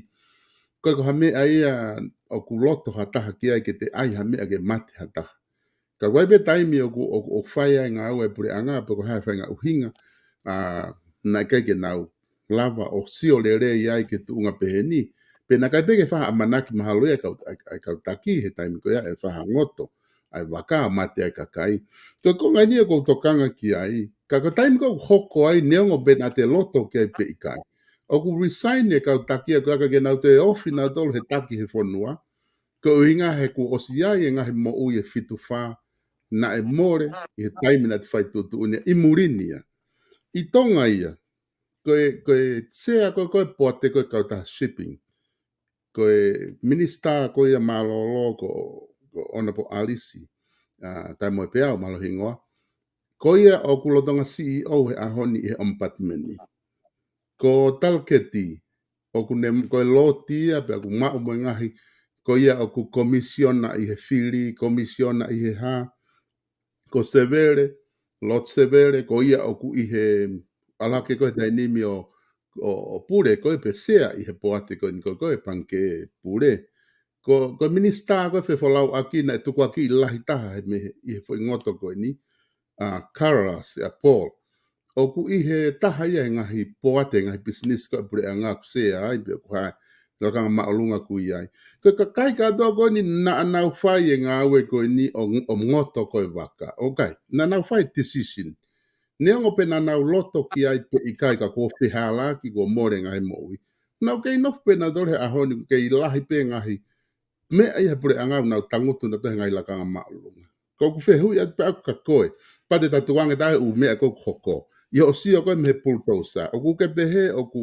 Ko e ko ha meʻa ia ʻoku loto ha taha ki ai ke te ʻai ha meʻa ke mate ha taha. Ka ko e pē taimi ʻoku, ʻoku, ʻoku fai ai ngāue e puleʻanga, pe ko e hā e faʻahinga ʻuhinga, ʻa, naʻe ʻikai ke nau lava ʻo sio lelei ai ki he tuʻunga pehē ni. Pea naʻe ʻikai pē ke fai ha ʻamanaki mahalo ia ʻa e kau, ʻa e, ʻa e kau taki he taimi ko ia ʻe fai ha ngoto ʻa e vaka mate ai kakai. Ko e konga eni ʻoku ou tokanga ki ai. Ka ko e taimi ʻoku hoko ai neongo pē naʻa te loto ki ai pe ʻikai. ʻOku resign e kau taki ia ko e ʻikai ke nau toe ofi nautolu he taki he fonua. Ko e ʻuhinga he kuo ʻosi ʻi ai e ngaahi moʻui ʻe fitu fā naʻe mole ʻi he taimi naʻa te fai tuʻutuʻuni ʻi muli ni ia. ʻI Tonga ia, ko e, ko e sea ko e, ko e poate ko e kautaha shipping. Ko e minisitā ko ia mālōlō ko, ko Honourable Alisi, ʻa, Taimoepeau mālohingoa. Ko ia ʻoku lolotonga C E O he ʻaho ni ʻi he ʻomipatimeni. Ko Talaketi, ʻoku ne ko e loti ia, pea ʻoku maʻu mo e ngaahi, ko ia ʻoku komisiona ʻi he fili, komisiona ʻi he hā, ko Sevele, Lord Sevele, ko ia ʻoku ʻi he ʻalu hake ko e taimi ni ʻo, ʻo, ʻo pule ko e pe sea ʻi he poate ko eni ko e, ko e pangikē pule. Ko, ko e minisitā ko e fefolauʻaki naʻe tukuakiʻi lahi taha he mei he, ʻi he foʻi ngoto ko eni, ʻa Carlos, ʻa Paul. ʻOku ʻi he taha ia he ngaahi poate, ngaahi pisinisi ko e puleʻanga ʻoku sea ai, pe ʻoku hā, lakanga māʻolunga ʻoku ʻi ai. Ko e kakai kātoa ko eni naʻa nau fai e ngāue ko eni ʻo, ʻo ngoto ko e vaka. ʻOku ʻikai, naʻa nau fai decision. Neongo pe naʻa nau loto ki ai pe ʻikai ka kuo fehālaaki kuo mole ngaahi moʻui. Nau kei nofo pe nautolu he ʻaho ni ʻoku kei lahi pe ngaahi meʻa ia he puleʻanga ʻoku nau tangutu nautolu he ngaahi lakanga māʻolunga. Ko ʻeku fehuʻi atu pē ʻaʻaku kia koe. Pea te ta tukuange atu e ʻū meʻa ko ē ʻoku hoko. ʻI hoʻo sio ko ē mei he pulutousa. ʻOku ke pehē ʻoku,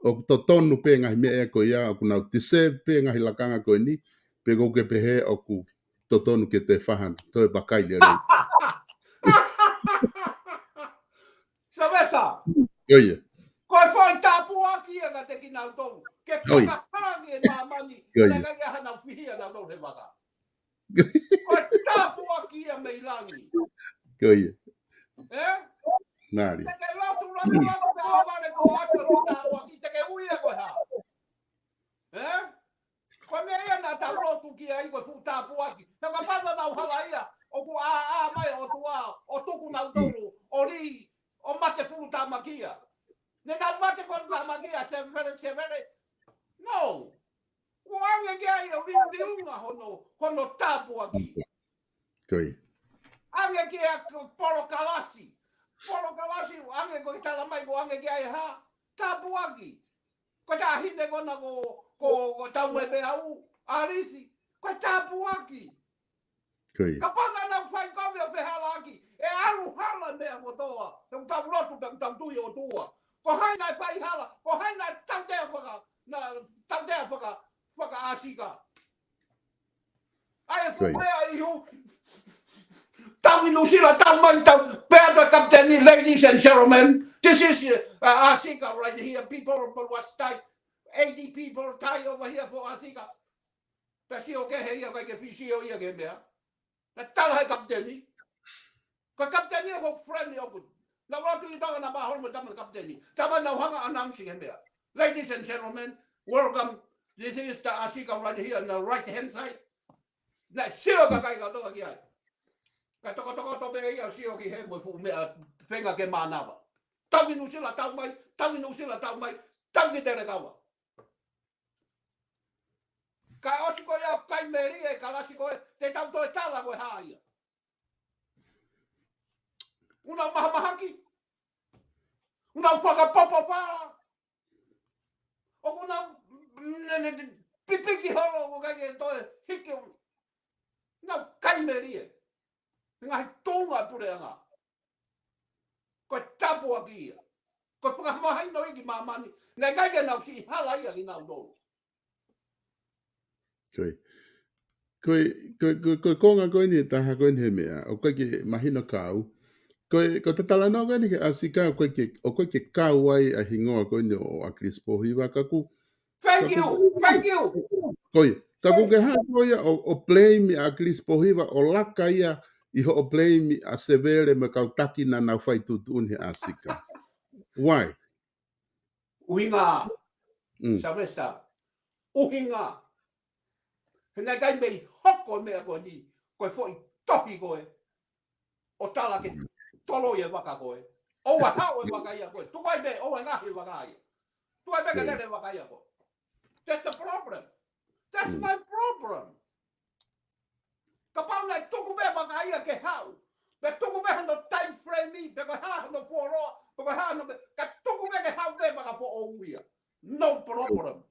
ʻoku totonu pe ngaahi meʻa ko ia, ʻoku nau deserve pe ngaahi lakanga ko eni, pe ʻoku ke pehē ʻoku totonu ke te fahan, toe vakai lelei. Sylvester, ʻIo ia. ko e foʻi tāpuaki ia kiate kinautolu. Ke ʻIo ia. fakahā ange e māmani, ʻIo ia. naʻe ʻikai ke ʻi ai hanau fihia nautolu he vaka. Ko e tāpuaki ia mei langi. ʻIo ia. Ē? Mālie. Te ke lotu, lotu, lotu, ka ʻohovale ko atu e tāpuaki, te ke ui ia ko e hā? Ē? Ko e meʻa ia naʻa tau lotu ki ai ko e fuʻu tāpuaki. He kapau naʻa nau hala ia, ʻoku ʻā, ʻā mai ʻOtua, ʻo tuku nautolu, ʻo lī, ʻo mate fulu tāmakia. Ne nau mate fulu tāmakia, Sevele, Sevele. No. Kuo ange ki ai ʻo liuliunga hono, hono tāpuaki. ʻIo ia. Ange ki ai ko Polo Kalasi. Polo Kalasi, ange ko e tala mai, kuo ange ki ai hā? Tāpuaki. Ko e taʻahine ko ena ko, ko, ko Taumaiveʻau, ʻAlisi. Ko e tāpuaki. ʻIo ia. Kapau naʻa nau fai kovi ʻo fehālaaki, ʻe ʻalu hala meʻa kotoa, he ʻoku tau lotu pea ʻoku tau tui ʻOtua. Ko hai naʻe fai hala, ko hai naʻe tautea faka, naʻe tautea faka, fakaʻāsika. ʻAi e fuʻu ʻIo ia. meʻa ʻi hū. Tau ʻi Nuʻusila, tau mai, tau, pea tau kapiteni, ladies and gentlemen, this is, uh, ʻĀsika right here, people of Vanuatu, eighty people die over here for ʻĀsika. Pea sio kehe ia, ʻikai ke fie sio ia ki he meʻa. Naʻe tala he kapiteni. Ko e kapiteni ia ko e friend ʻoʻoku. Naʻa ku ʻalu atu ʻi Tonga naʻa ma holo mo e tama kapiteni. Tama naʻa nau hanga ʻo announce he meʻa. Ladies and gentlemen, welcome. This is the ʻĀsika right here on the right hand side. Naʻe sio e kakai kātoa ki ai. Ka tokotokoto pē ia ʻo sio ki he mo e fuʻu meʻa feinga ke mānava. Tau ki Nuʻusila, tau mai, tau ki Nuʻusila, tau mai, tau ki Telekava. Ka ʻosi ko ia ʻoku kai melie e kalasi ko ē, te tau toe tala ko e hā ia. ʻOku nau mahamahaki. ʻOku nau fakapopo fala. ʻOku nau, ne, ne, ne, pipiki holo, ʻoku ʻikai ke toe hiki. ʻOku nau kai melie. Ngaahi tuʻunga puleʻanga. Ko e tāpuaki ia. Ko e fakamahino ia ki māmani. Naʻe ʻikai ke nau siʻi hala ia kinautolu. Ko e, ko e, ko e, ko e, ko e konga ko eni e taha ko eni he meʻa. ʻOku ʻikai ke mahino kia au. Ko e, ko e talanoa ko eni ki he ʻĀsika, ʻoku ʻikai ke, ʻoku ʻikai ke kau ai ʻa e hingoa ko eni ʻo ʻAkilisi Pōhiva ka ʻoku Thank you. Thank you. Ko ia. Ka ʻoku ke hanga ko ia ʻo, ʻo blame ʻa ʻAkilisi Pōhiva ʻo laka ia ʻi hoʻo blame ʻa Sevele mo e kau taki naʻa nau fai tuʻutuʻuni he ʻĀsika. Why? ʻUhinga. Mm. Sylvester. ʻUhinga. He naʻe ʻikai mei hoko e meʻa ko eni. Ko e foʻi tohi ko ē. ʻO tala ke toloi e vaka ko ē. ʻOua haʻu e vaka ia ko ē. Tuku ai pē, ʻoua ngaohi e vaka ia. Tuku ai pē ke lele e vaka ia ko ē. That's the problem. That's my problem. Kapau naʻe tuku pē vaka ia ke haʻu. Pea tuku pē hono time frame, pe ko e hā hono fuoloa, pe ko e hā hono pē, ka tuku pē ke haʻu pē vaka foʻou ia. No problem.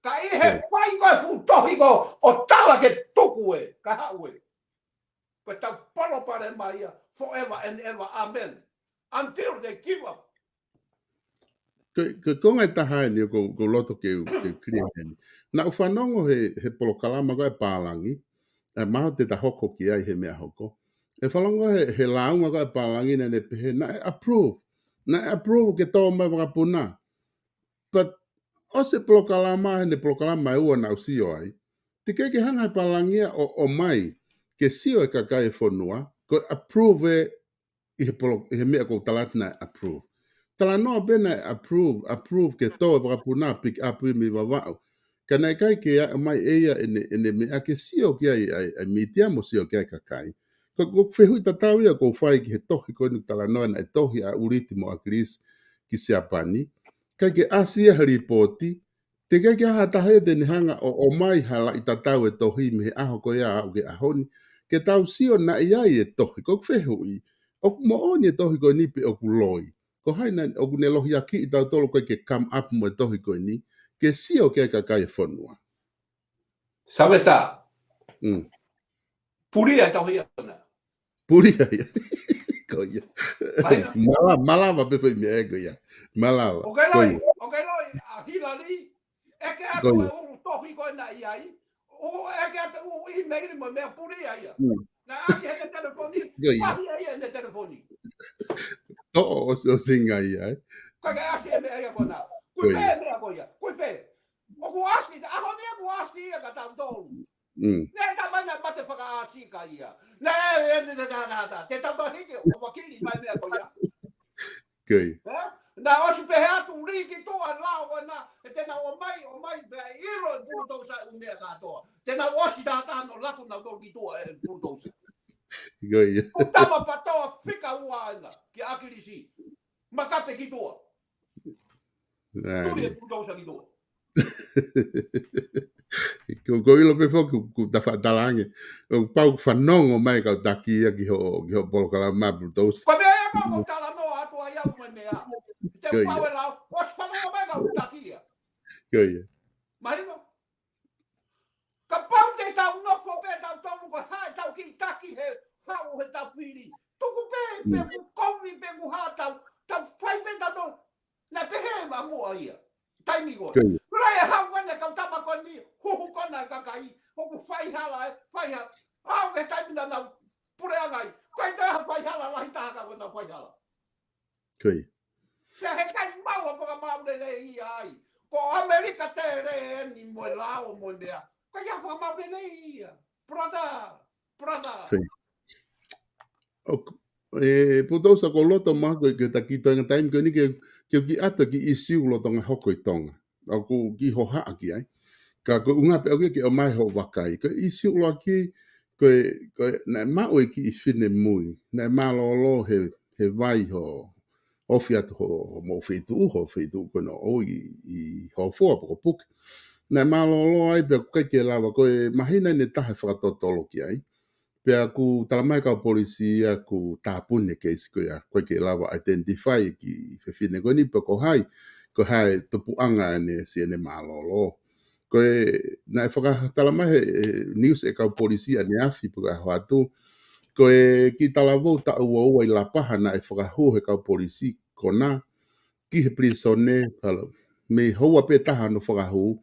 Ka ʻi he fai ko e fuʻu tohi ko ē, ʻo tala ke tuku ē, ka haʻu ē. Ko e tau palopalema ia, forever and ever, amen. Until they give up. Ko, ko, ko e ngaahi taha eni, ko, ko loto ke, ke clear eni. Naʻa ku fanongo he, he polokalama ko e pālangi, ʻe maho te ta hoko ki ai he meʻa hoko. ʻE fanongo he, he lāunga ko e pālangi naʻa ne pehē, naʻe approve. Naʻe approve ke tō mai vakapuna. But ʻosi e polokalama, ʻene polokalama ʻe ua naʻa ku sio ai. Teʻeki ke hanga he pālangi ia ʻo, ʻomai ke sio e kakai e fonua, ko e approve ʻi he polo-, ʻi he meʻa ʻoku ou tala atu naʻe approve. Talanoa pē naʻe approve, approve ke tō e vakapuna pick up ia mei Vavaʻu. Ka naʻe ʻikai ke ʻomai ʻe ia ʻene, ʻene meʻa ke sio ki ai ʻa e, ʻa e mītia mo sio ki ai e kakai. Ko, ko e fehuʻi tatau ia ʻoku ou fai ki he tohi ko eni ʻoku talanoa naʻe tohi ʻa ʻUliti mo ʻAkilisi ki Siapani. ʻIkai ke ʻasi ia he lipooti, teʻeki ke ʻi ai ha taha ia te ne hanga ʻo, ʻomai ha laʻi tatau e tohi mei he ʻaho ko ia ʻo aʻu ki he ʻaho ni. Ke tau sio naʻe ʻi ai e tohi, ko e fehuʻi. ʻOku moʻoni e tohi ko eni pe ʻoku loi. Ko hai naʻa, ʻoku ne lohiakiʻi tautolu ko ē ke come up mo e tohi ko eni, ke sio ki ai e kakai e fonua. Sylvester. Mm. Pulia e tohi ia ko ena. Pulia ia. Ko ia. Mahino? Mala-, malava pē foʻi meʻa ē ko ia. Malava. ʻOku ke loi, ʻoku ke loi ʻa Hilali, ʻeke atu e ʻū tohi ko ena ʻi ai. ʻOku ʻeke atu e ʻū email mo e meʻa, pulia ia. Mm. Naʻe ʻasi heʻene telefoni, ko ia. Pahia ia ʻene telefoni. Toʻo ʻo, ʻo singa ia, ē. ʻOku ke ʻasi e meʻa ia ko ena. Ko ia. Ko e pē meʻa ko ia. Ko e pē. ʻOku ʻasi, ʻaho ni ʻoku ʻasi ia kia tautolu. Mm. Naʻe talamai naʻe mate fakaʻāsika ia. Naʻe, e, te, te, te, te, te, te tau hiki ʻo vakili mai meʻa ko ia. Ko ia. Ē? Naʻe ʻosi pehē atu lī ki tuʻa e lao ko ena, ʻe te nau ō mai, ō mai, pea ʻilo e bulldozer e ʻū meʻa kātoa. Te nau ʻosi taha taha ʻo laku nautolu ki tuʻa e bulldozer. Ko ia. ʻO tama patoa fika ua ena, ki ʻAkilisi. Makape ki tuʻa. Nā, tuli e bulldozer ki tuʻa. Ko, ko e ʻilo pē foki, ko, ko e tafaʻaki ange. ʻOku pau ke fanongo mai e kau taki ia ki hoʻo, ki hoʻo polokalama bulldozer. Ko e meʻa ia ʻoku ou talanoa atu ai au mo e meʻa. Te u pau e lao, ʻosi fanongo mai e kau taki ia. Ko ia. Mahino? Kapau te tau nofo pē tautolu ko e hā ʻetau kiʻi taki he haʻu he tau fili. Tuku pē, pe ʻoku kovi, pe ʻoku hā tau, tau fai pē tautolu. Naʻe pehē ʻe Maʻamoa ia. Taimi ko ē. Ko ia. Pea ʻe haʻu ko ena e kau tama ko eni, huhu ko ena e kakai, ʻoku faihala ē, faihala. ʻAu ke taimi naʻa nau puleʻanga ai. Ko e toe ha faihala lahi taha ka ko ena faihala. Ko ia. Pea heʻikai maʻu ha fakamāʻuleleia ai. Ko ʻAmelika tele eni mo e lao mo e meʻa. Ko ia fakamāʻuleleia. Brother, brother. Ko ia. ʻOku, e, bulldozer, ʻoku ou loto mai ko e, ke taki toenga taimi ko eni ke, ke u kiʻi ʻatu e kiʻi ʻīsiu lolotonga hoko ʻi Tonga. ʻOku ou kiʻi hohaʻa ki ai. Ka ko e ʻuhinga pē ʻoku ke ʻomai hoʻo vakai. Ko e ʻīsiu ʻuluaki, ko e, ko e, naʻe maʻu e kiʻi finemui. Naʻe mālōlō he, he vai hoʻo, ofi atu hoʻo, hoʻomou feituʻu, hoʻo feituʻu ko ena ʻoʻou ʻi, ʻi Hofoa pe ko Puke. Naʻe mālōlō ai pea ʻoku ʻikai ke lava, ko e māhina ʻe taha e fakatotolo ki ai. Pea ʻoku talamai ʻe he kau polisi ia ʻoku tāpuni e keisi ko ia, ʻoku ʻikai ke lava identify e kiʻi fefine ko eni pe ko hai, ko e hā e tupuʻanga ʻene siʻene mālōlō. Ko e, naʻe fakatalamai he, he news ʻe he kau polisi ʻaneafi pe ko e ʻaho atu. Ko e kiʻi talavou taʻu ua ua ʻi Lapaha naʻe fakahū ʻe he kau polisi ko ena ki he pilīsone, pea mei he houa pē ʻe taha hono fakahū,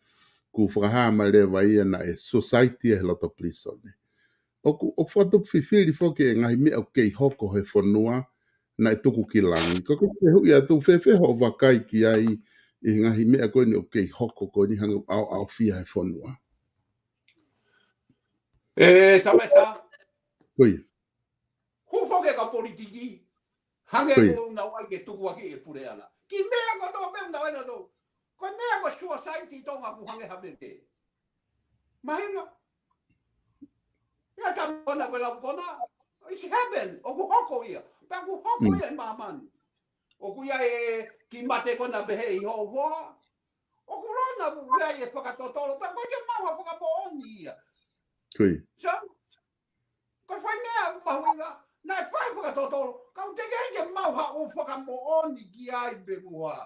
kuo fakahā mai leva ia naʻe suicide ia he loto pilīsone. ʻOku, ʻoku fakatupu fifili foki e ngaahi meʻa ʻoku kei hoko he fonua, naʻe tuku ki langi. Ko e kiʻi fehuʻi atu, fēfē hoʻo vakai ki ai ʻi he ngaahi meʻa ko eni ʻoku kei hoko ko eni hangē ʻoku ʻaoʻaofia he fonua? E, Sylvester. Ko ia. Hū foki e kau politiki. Hangē ko ia. Ko ʻenau ʻai ke tukuakiʻi e puleʻanga. Kiʻi meʻa kotoa pē ʻenau ʻai nautolu. Ko e meʻa ko e suicide ʻi Tonga ʻoku hangē ha meʻa pē. Mahino? Ia tama ko ena ko e lau ko ena. It's happened. ʻOku hoko ia. Pea ʻoku hoko ia ʻi māmani. ʻOku ʻi ai e kiʻi mate ko ena pehē ʻi Hofoa. ʻOku lona ʻoku ʻi ai e fakatotolo. Pea ʻoku ʻikai ke maʻu ha fakamoʻoni ia. Ko ia. So, ko e foʻi meʻa ʻoku mahuʻinga, naʻe fai fakatotolo, ka ʻoku teʻeki ke maʻu ha ʻū fakamoʻoni ki ai pe ko e hā.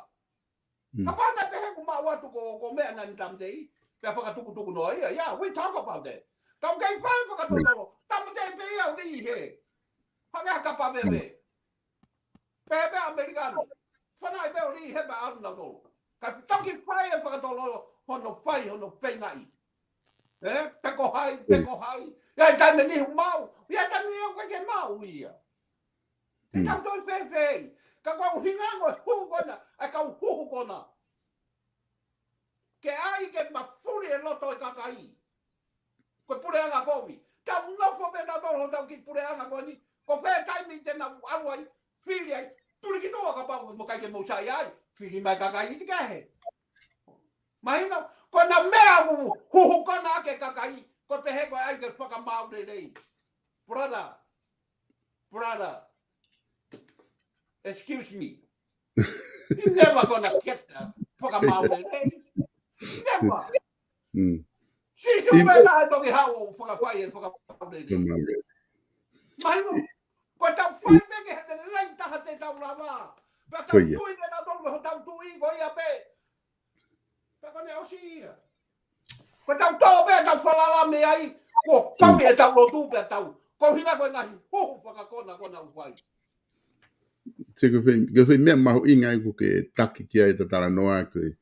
Mm. Kapau naʻe pehē kuo maʻu atu ko, ko e meʻa naʻe tāmateʻi, pea fakatukutuku noa ia, yeah, we talk about that. Ka ʻoku ʻikai fai fakatotolo, mm, tāmateʻi pē ia ʻo lī hē. Hangē ha kapa veve. Mm. Pehē pē ʻa ʻAmelika ni. Fanauʻi pē ʻo lī hē pea ʻalu nautolu. Ka toki fai e fakatotolo hono fai hono feingaʻi. Ē? Pe ko hai, pe, mm, ko hai. ʻI ai e taimi ʻe niʻihi ʻoku maʻu. ʻI ai e taimi ʻoku ʻikai ke maʻu ia. ʻE, mm, tau toe fēfē. Ka ko e ʻuhinga ko e hū ko ena, ʻa e kau huhu ko ena. ke ʻai ke mafuli e loto e kakai. Ko e puleʻanga kovi. Tau nofo pē tautolu hotau kiʻi puleʻanga ko eni. Ko fē taimi te nau ʻalu ai, fili ai, tuli ki tuʻa kapau mo ʻikai ke mou saiʻia ai. Fili mai kakai ʻi te kehe. Mahino, ko ʻena meʻa ʻoku huhu kona ʻaki e kakai, ko e pehē ko e ʻai ke fakamaau lelei. Brother, brother, excuse me. You never gonna get a fakamaau lelei. Never. Mm. Sīsū Im- pē naʻe toki haʻu ʻo fakafai e fakamaau lelei. Mahino, ko e tau fai pē ke he lelei taha te tau lava. Pea tau tui pē tautolu hotau tui ko ia pē. Pea ko ʻene ʻosi ia. Ko e tau tō pē tau falala mei ai, ko kami e tau lotu pē tau. Ko hina ko e ngaahi huhu fakakona ko ʻena ʻoku fai. Te ko e fai, ko e fai meʻa mahuʻinga ai ko ke taki ki ai ta talanoa ko e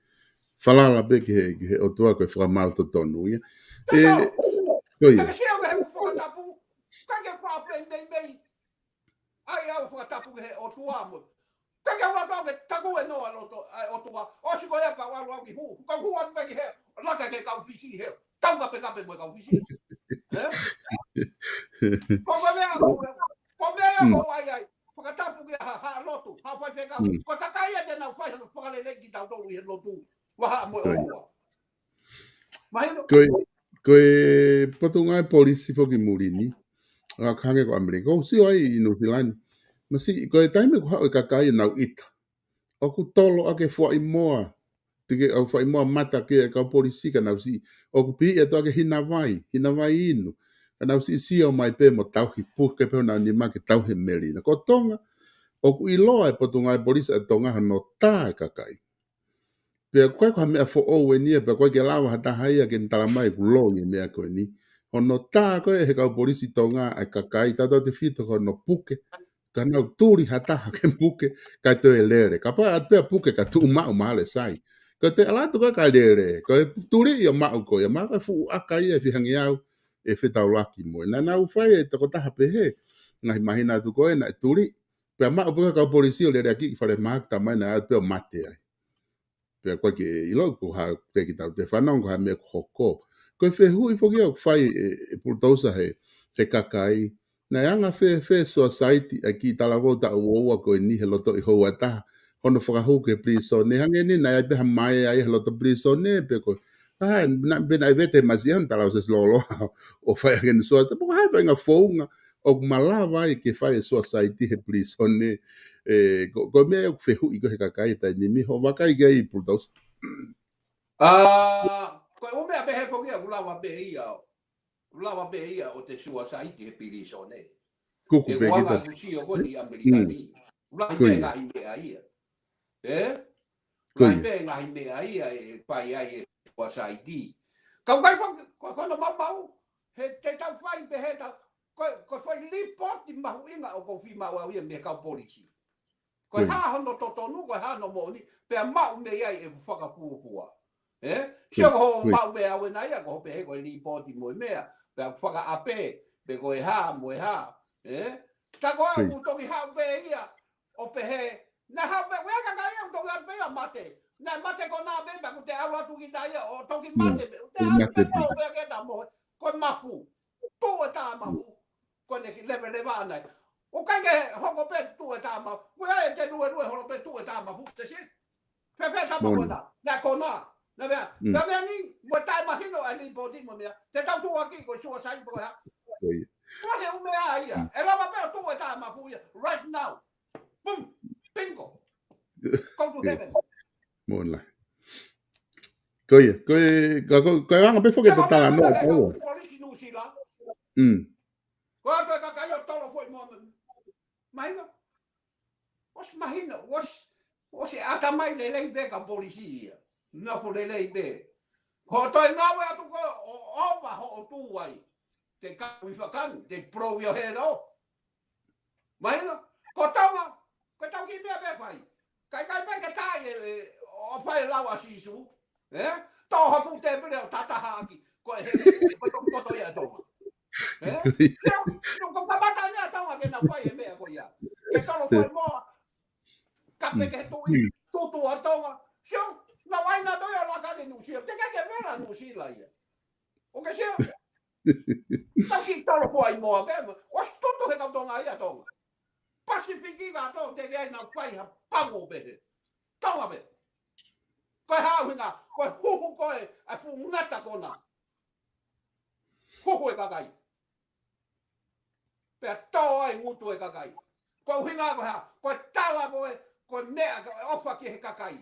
falala pē ki he, ki he ʻOtua ko e fakamaau totonu ia. That's all. Ko ia. Te ke sio ki he fakatapu, ka ke fāfei mei mei. ʻAi au fakatapu ki he ʻOtua mo. Ka ke ua kau ke taku e noa loto, ʻai ʻOtua. ʻOsi ko ia pau ʻalu au ki hū. Ka hū atu pē ki he, laka ke kau Fisi he. Tau kape kape mo e kau Fisi. Eh? Ko ko meʻa ko, ko meʻa ko ai ai. Fakatapu ki ha, ha lotu, ha faifekau. Ko e kakai ia te nau fai, fakalelei kitautolu ʻi he lotu. Vaha mo e ʻOtua. Mahino? Ko e, ko e Potungāue Polisi foki muli ni. ʻA ka hangē ko ʻAmelika. ʻOku sio ai ʻi Nuʻu Sila ni. Masiʻi, ko e taimi ʻoku haʻu e kakai ʻo nau ʻita. ʻOku tolo ʻaki e fuaʻi moa. Tike au fuaʻi moa mata ki he kau polisi ka nau siʻi. ʻOku piʻi atu ʻaki e hina vai, hina vai inu. Ka nau siʻi sio mai pē mo tauhi puke pē honau nima ke tauhi e melino. Ko Tonga, ʻoku ʻiloa e Potungāue Polisi ʻa Tonga hono tā e kakai. Pea ko e ko ha meʻa foʻou eni ia, pea ko e ke lava ha taha ia ke ne tala mai ʻoku loi e meʻa ko eni. Hono tā ko e he kau polisi Tonga ʻa e kakai, tautautefito ko hono puke, ka nau tuli ha taha ke puke, kae toe lele. Kapau ʻe ʻatu pē ʻa puke ka tuʻu maʻu mahalo ʻe sai. Ka te ʻalu atu ko e kae lele, ko e tuli ia maʻu ko ia, maʻu ko e fuʻu ʻaka ia ʻe fiha ngeau, ʻe fetaulaki mo ia. Naʻa nau fai e tokotaha pehē, ngaahi māhina atu ko ē naʻe tuli, pea maʻu pē kau polisi ʻo lele ʻaki ki falemahaki talamai naʻe ʻatu pē ʻo mate ai. Pea ko e ke ʻilo ko ha te ki tau te fanongo ko ha meʻa ʻoku hoko. Ko e fehuʻi foki ʻoku fai e, e Pulutousa he, he kakai. Naʻe anga fēfē suasaiti ʻa e kiʻi talavou taʻu ua ua ko eni he loto ʻi Houʻataha. Hono fakahū ki he pilīsone. Hangē ni naʻe ʻi ai pē ha mae ai he loto pilīsone pē ko. Ka naʻe, pē naʻe vete masiʻi hano talavou se loloa ʻo fai ange ni suasaiti. Pea ko hai fai ngaahi founga ʻoku malava ai ke fai e suasaiti he pilīsone, ē, ko, ko e meʻa ʻoku fehuʻi ko ē he kakai he taimi ni, hoʻo vakai ki ai Pulutousa. ʻA, ko e ʻū meʻa pehē foki ia, ʻoku lava pē ia, ʻoku lava pē ia ʻo te suasaiti he pilīsone. Kuku pē kita. He ʻoku anga ʻoku sio ko eni ʻAmelika ni. ʻOku lahi pē ngaahi meʻa ia. Ē? ʻOku lahi pē ngaahi meʻa ia ʻe fai ai e suasaiti. Ka ʻoku ʻikai foki, ko, ko hono maumau, he te tau fai pē he tau, ko, ko e fai lipooti mahuʻinga ʻoku ou fiemaʻu au ia mei he kau polisi. Ko e hā hono totonu, ko e hā hono moʻoni, pea maʻu mei ai e fakafuofua. Ē? Sio ko hoʻo maʻu mei au ena ia, ko hoʻo pehē ko e lipooti mo e meʻa, pea fakaʻapē, pe ko e hā mo e hā. Ē? Ta ko au ʻoku toki haʻu pē ia, ʻo pehē, naʻe haʻu pē, ʻoku ʻi ai e kakai ia ʻoku toki ʻalu pē ia mate. Naʻe mate ko ena pē, pea ʻoku te ʻalu atu kita ia, ʻo toki mate pē. ʻOku te ʻalu pē pau pē ke ta mo, ko e mafu. Tuʻu e tā mafu. Ko ʻene kiʻi leveleva ʻana ia. ʻOku ʻikai ke hoko pē tuʻu e tā mafu. ʻOku ʻi ai e te luelue holo pē tuʻu e tā mafu. Te si. Fēfē tā mafu ena. Naʻe ko ena. Naʻe meʻa. Naʻe meʻa ni, mo taʻemahino e lipooti mo e meʻa. Te tau tuʻu ʻaki ko e suasaiti pe ko e hā. Ko e ʻū meʻa ia. ʻE lava pē ʻo tuʻu e tā mafu ia. Right now. Boom. Bingo. Go to heaven. Mo la. Ko ia, ko e, ka, ko, ko e anga pē foki e talanoa. Polisi Nuʻu Sila. Mm. Ko atu e kakai ʻo tolo foʻi mo. Mahino. ʻOsi mahino, ʻosi, ʻosi ʻatamai lelei pē kau polisi ia. Nofo lelei pē. Ko e toe ngāue atu ko ē ʻo ʻova hoʻo tuai. Te kau ʻi fakani, te blow your head off. Mahino, ko Tonga, ko tau kiʻi meʻa pē fai. Kai kai pē ke tai e, e, ʻo fai e lau ʻa Sīsū. Ē? Tō ha fuʻu tēpile ʻo tataha ʻaki. Ko e he, ko e toki poto ia Tonga. Ē? Sio, sio, ko kamata ni ʻa Tonga ke nau fai e meʻa ko ia. Ke tolo foʻi moa. Kape ke tuʻi, tutu ʻa Tonga. Sio, Tau ai na toi o laka ni Nuʻusila. Te ke ke vela Nuʻusila ia. ʻOku ke sio? Tau si tolo fua i moa pē. ʻOsi toto he kau Tonga ia Tonga. Pasifiki ka to te ke ai na fai ha pango pē he. Tonga pē. Ko e hā ʻuhinga, ko e huhu ko ē, ʻa e fuʻu ngata kona. Huhu e kakai. Pea tō ai ngutu e kakai. Ko e ʻuhinga ko e hā, ko e tala ko ē, ko e meʻa ko e ʻofa ki he kakai.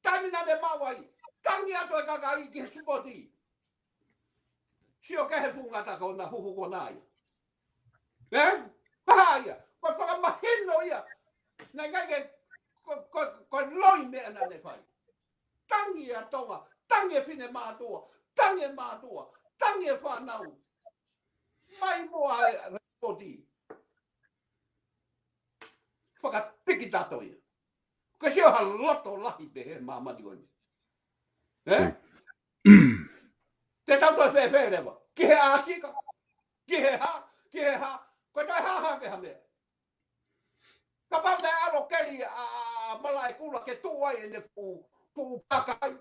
Taimi naʻa ne maʻu ai, tangi atu e kakai ki he sipoti. Sio ki he fuʻu ngata kona, huhu kona ia. Ē? Hā ia, ko e fakamahino ia. Naʻe ʻikai ke, ko, ko, ko e loi meʻa naʻa ne fai. Tangi ʻa Tonga, tangi e finemātuʻa, tangi e mātuʻa, tangi e fānau. Mai muʻa e, e sipoti. Fakapiki tato ia. Ke sio ha loto lahi pē he māmani ko eni. Ē? Te tau toe fēfē leva. Ki he ʻāsika. Ki he hā, ki he hā. Ko e toe hā hake ha meʻa. Kapau te ʻalu keli ʻa, ʻa, ʻa Malaʻekula ke tuʻu ai ʻene fuʻu, fuʻu paka ai.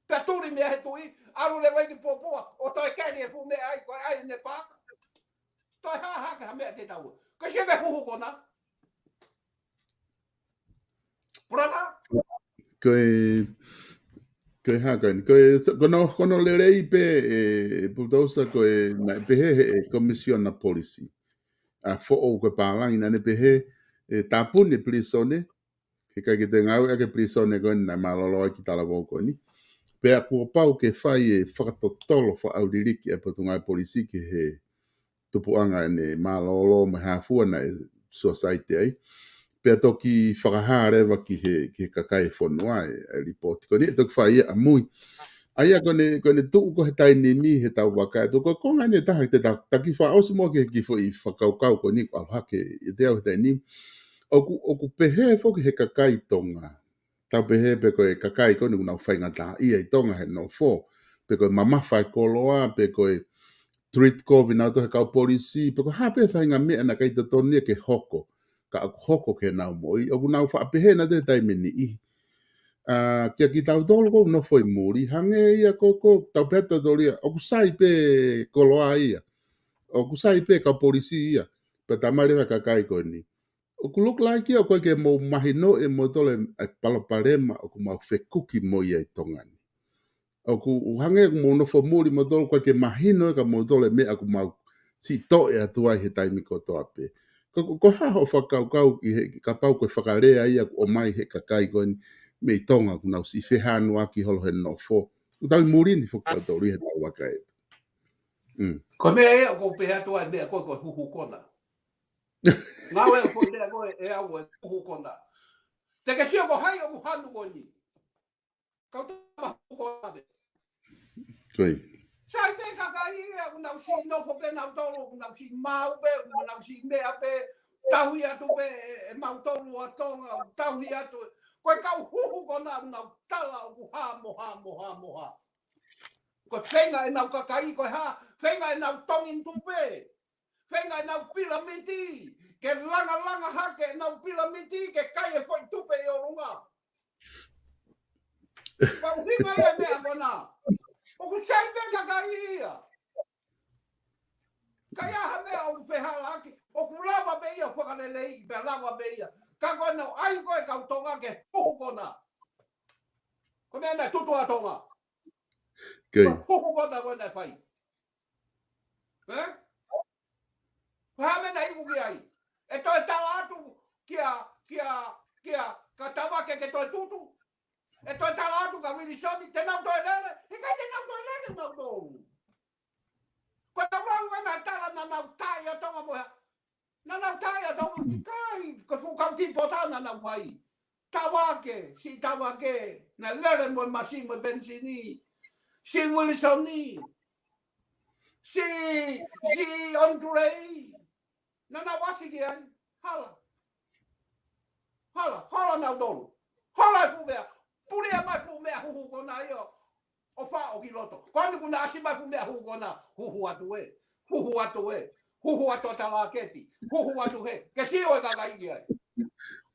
Pea tuli mei he tuʻi, ʻalu leva ki Puapua, ʻo toe keli e fuʻu meʻa ai, ko e ʻai ʻene paka. Toe hā hake ha meʻa te tau. Ko e sio ki he huhu kona. Purana? Ko e, ko e hā ko eni. Ko e, so, ko hono, ko hono lelei pē, ē, ē Pulutousa ko e, naʻe pehē he, ē, Komisiona Polisi. ʻA foʻou ko e pālangi naʻa ne pehē, ē, tāpuni e pilīsone, he ʻikai ke toe ngāueʻaki e pilīsone ko eni naʻe mālōlō ai ki talavou ko eni. Pea kuo pau ke fai e fakatotolo fakaʻauliliki ʻa e Potungāue Polisi ki he tupuʻanga ʻene mālōlō mo e hā fua naʻe suasaiti ai. Pea toki fakahā leva ki he, ki he kakai e fonua e, e lipooti ko eni, ʻe toki fai ia ʻamui. ʻA ia ko ʻene, ko ʻene tuʻu ko ē he taimi ni he tau vakai atu. Ko e konga eni ʻe taha te ta, ta kiʻi fakaʻosi muʻa ki he kiʻi foʻi fakakaukau ko eni ʻoku ʻalu hake ʻiate au he taimi ni. ʻOku, ʻoku pehē foki he kakai Tonga. Tau pehē pe ko e kakai ko eni ʻoku nau faingataʻaʻia ʻi Tonga he nofo. Pe ko e mamafa e koloa, pe ko e treat ko ē ʻa kinautolu he kau polisi, pe ko e hā pē faʻahinga meʻa naʻe ʻikai totonu ia ke hoko. Ka ʻoku hoko ki heʻenau moʻui, ʻoku nau faʻa pehē nautolu he taimi ni. ʻA, kia kitautolu ʻoku nofo ʻi muli, hangē ia ko, ko, tau pehē tautolu ia, ʻoku sai pē koloa ia. ʻOku sai pē kau polisi ia, pea tā mai leva e kakai ko eni. ʻOku look like ia, ʻoku ʻikai ke mou mahinoʻi ʻe moutolu e palopalema ʻoku mau fekuki mo ia ʻi Tonga ni. ʻOku hangē ʻoku mou nofo muli moutolu, ʻoku ʻikai ke mahino ʻe moutolu e meʻa ʻoku mau siʻi toʻe atu ai he taimi kotoa pē. Ko, ko, ko e hā hoʻo fakakaukau ki he, kapau ko e fakalea ia ʻoku ʻomai he kakai ko eni mei Tonga ʻoku nau siʻi fehanuaki holo he nofo. ʻOku tau ʻi muli ni foki tautolu ʻi he tau vakai atu. Mm. Ko e meʻa ia ʻoku ou pehē atu ai meʻa ko e, ko e huhu kona. Ngāue ko e meʻa ko ē ʻe au e huhu kona. Te ke sio ko hai ʻoku hanu ko eni. Kau tama huhu kona pē. Ko ia. Sai pē kakai ia ʻoku nau siʻi nofo pē nautolu, ʻoku nau siʻi maʻu pē, ʻoku nau siʻi meʻa pē, tauhi atu pē ʻe, ʻe mautolu ʻa Tonga, tauhi atu. Ko e kau huhu kona ʻoku nau tala ʻoku hā mo hā mo hā mo hā. Ko e feinga ʻenau kakai, ko e hā, feinga ʻenau tongi tupe. Feinga ʻenau pilamiti, ke langalanga hake ʻenau pilamiti, ke kai e foʻi tupe ʻi ʻolunga. Ko e ʻuhinga ia e meʻa ko ena. ʻOku sai pē kakai ia. Ka ʻi ai ha meʻa ʻoku fehālaaki, ʻoku lava pē ia fakaleleiʻi, pea lava pē ia. Ka ko ena ʻai ko ē kau Tonga ke huhu kona. Ko e meʻa naʻe tutu ʻa Tonga. Ko ia. Ko e huhu kona ko ē naʻe fai. Ē? Ko e hā e meʻa naʻe iku ki ai? ʻE toe tala atu kia, kia, kia, kia Tavake ke toe tutu. ʻE toe tala atu kia Uilisoni, te nau toe lele, he ʻikai te nau toe lele nautolu. Ko e tau lau ena tala naʻa nau taaʻi ʻa Tonga mo e hā. Naʻa nau taaʻi ʻa Tonga, ʻikai, ko e fuʻu kau tipota naʻa nau fai. Tavake, siʻi Tavake, naʻe lele mo e masi mo e penisini. Siʻi Uilisoni. Siʻi, siʻi ʻOnitulei. Naʻa nau ʻasi ki ai. Hala. Hala, hala nautolu. Hala e fuʻu meʻa. Pulia mai fuʻu meʻa huhu kona ia. ʻO faʻo ki loto. Ko eni kuo na ʻasi mai fuʻu meʻa huhu kona, huhu atu ē. Huhu atu ē. Huhu atu ʻa Talaketi. Huhu atu he. Ke sio e kakai ki ai.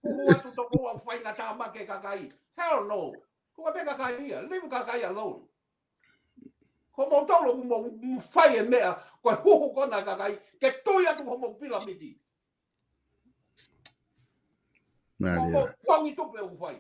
Huhu atu toko ua faingataʻa mai ki he kakai. Hell no. Tuku pē kakai ia, leave kakai alone. Ko moutolu ʻoku mou fai e meʻa, ko e huhu ko ena kakai, ke tui atu homou pilamiti. Ko Mālie. Mou pongi tupe ʻoku fai.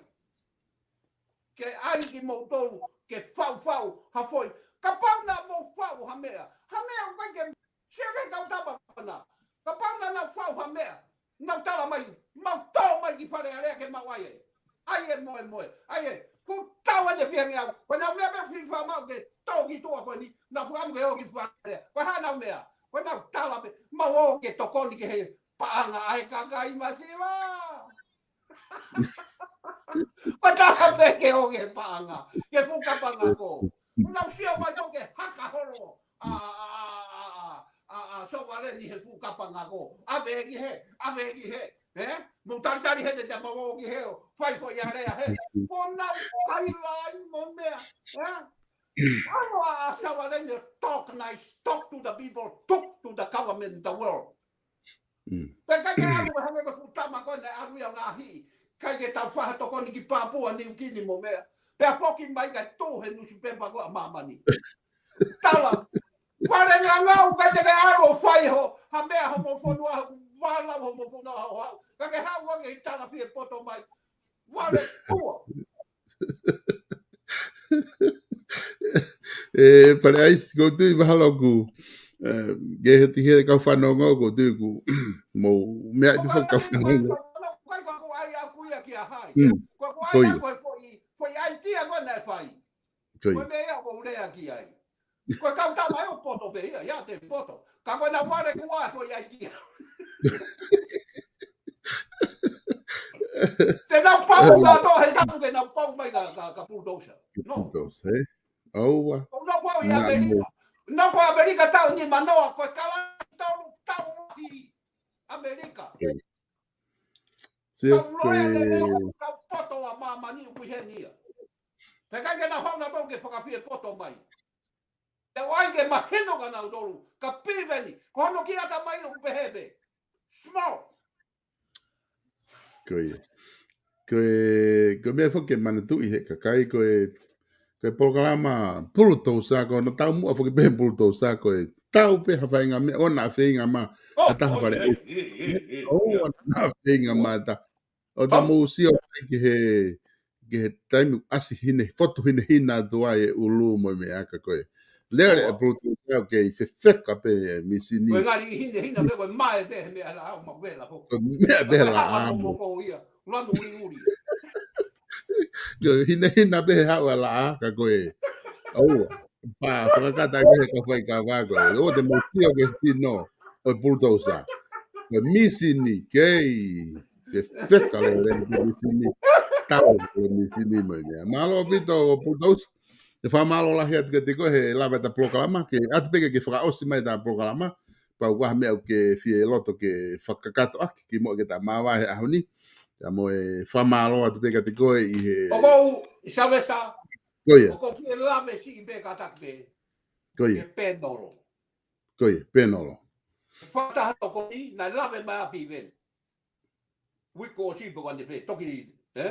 Ke ʻai kimoutolu, ke faufau, ha foʻi. Kapau naʻa mou fau ha meʻa. Ha meʻa ʻoku ʻikai ke, sio ki he kau tama ko ena. Kapau naʻa nau fau ha meʻa. Nau tala mai, mau tō mai ki Fale Alea ke mau ʻai ē. ʻAi ē moemoe. ʻAi ē, kuo tau ʻene fiha ngeau. Ko ʻenau meʻa pē fiha mau ke tō ki tuʻa ko eni. Naʻa fuamu ke ō ki Fale Alea. Ko e hā ʻenau meʻa. Ko ʻenau tala pē, mau ō ke tokoni ki he paʻanga ʻa e kakai masiva. Ko e tala pē ke ō ki he paʻanga, ki he fuʻu kapa ngako. Kuo nau sio mai ko e haka holo ʻa, ʻa, ʻa Sovaleni he fuʻu kapa ngako. ʻAve ki hē, ʻave ki hē. Ē? Mou talitali hē te mau ō ki hē ʻo fai foʻi alea hē. Kuo nau kaila ai mo e meʻa. Ē? ʻAlu ʻa, ʻa Sovaleni, talk nice, talk to the people, talk to the government, the world. Mm. Pea ʻikai ke ʻalu ʻo hangē ko e fuʻu tama ko ē naʻe ʻalu ia ʻo ngaahi. ʻIkai ke tau fai ha tokoni ki Papua New Guinea mo e meʻa. Pea foki mai kae tuʻu he nusipepa ko ē ʻa māmani. Tala. Vale ngangau, ʻikai te ke ʻalu ʻo fai ho, ha meʻa homou fonua, vālau homou fonua ho hau. Ka ke haʻu ange ʻi tala fie poto mai. Vale tua. ʻE, Pale ʻAisi, ʻoku ou tui mahalo ʻoku, ē, ke he tiki he kau fanongo, ʻoku ou tui ʻoku mou meaʻi pē foki kau fanongo. Ko e ʻai ʻaku ia ki a hai. Mm. Ko e ʻai ʻaku e foʻi, foʻi ʻaitia ko ē naʻe fai. Ko ia. Ko e meʻa ia ʻoku ou lea ki ai. Ko e kau tama ʻoku poto pē ia, ia te poto. Ka ko ʻenau vale kuo ʻai foʻi ʻaitia. Te nau pau kātoa he tapu ke nau pau mai ka, ka, ka bulldozer. No. Bulldozer, ē? ʻAua. ʻOku nau pau ʻi ʻAmelika. Nau pau ʻAmelika taʻu nimanoa, ko e kala tolu taʻu ʻi ʻAmelika. Ē. Sio. Kau loea lelei, kau poto ʻa māmani ʻoku ʻi heni ia. Pea ʻikai ke nau haʻu nautolu ke fakafie poto mai. Te u ʻai ke mahino kia nautolu, ka piveni, ko hono kiʻi ʻatamai ʻoku pehē pē. Small. Ko ia. Ko e, ko e meʻa foki ke manatuʻi he kakai ko e, ko e polokalama bulldozer, ko hono taumuʻa foki pē bulldozer, ko e tau pē ha faʻahinga meʻa, ʻoua naʻa feinga mai ha taha Fale ʻAisi. ʻOua naʻa feinga mai ha taha. ʻO ta mou sio mai ki he, ki he taimi ʻasi hine, fotu hinehina atu ai e ʻulu mo e meʻa ka ko e. Lele e bulldozer ke fefeka pē e misini. Ko e ngali hinehina pē ko e mae pē he meʻa laʻā ʻo ma vela ho. Ko e meʻa pē laʻā mo. Ko ia, lanu uliuli. Ko e hinehina pē he haʻu ʻa laʻā ka ko e. ʻAua. Pā, fakakata ke he ka fai ka vā ko e. ʻOua te mou sio ki he sino ʻo e bulldozer. Ko e misini, kei. Ke feka lelei ki he misini. Tau ki he misini mai meʻa. Mālō ʻaupito bulldozer. ʻE fakamālō lahi atu kiate koe he lava ʻeta polokalama. Ke ʻoatu pē ke, ke fakaʻosi mai ʻeta polokalama. Pau ko ha meʻa ʻoku ke fie loto ke fakakakato ʻaki kimuʻa ke ta māvae he ʻaho ni. Pea mo e fakamālō atu pē kiate koe ʻi he. ʻOku ou, Sylvester. Ko ia. ʻOku ou fie lave siʻi pē kātaki pē. Ko ia. Ke pēnolo. Ko ia, pēnolo. Fakataha tokoni, naʻe lave mai ʻa Piveni. Uike kuo ʻosi pe ko ʻanepō, toki, ē?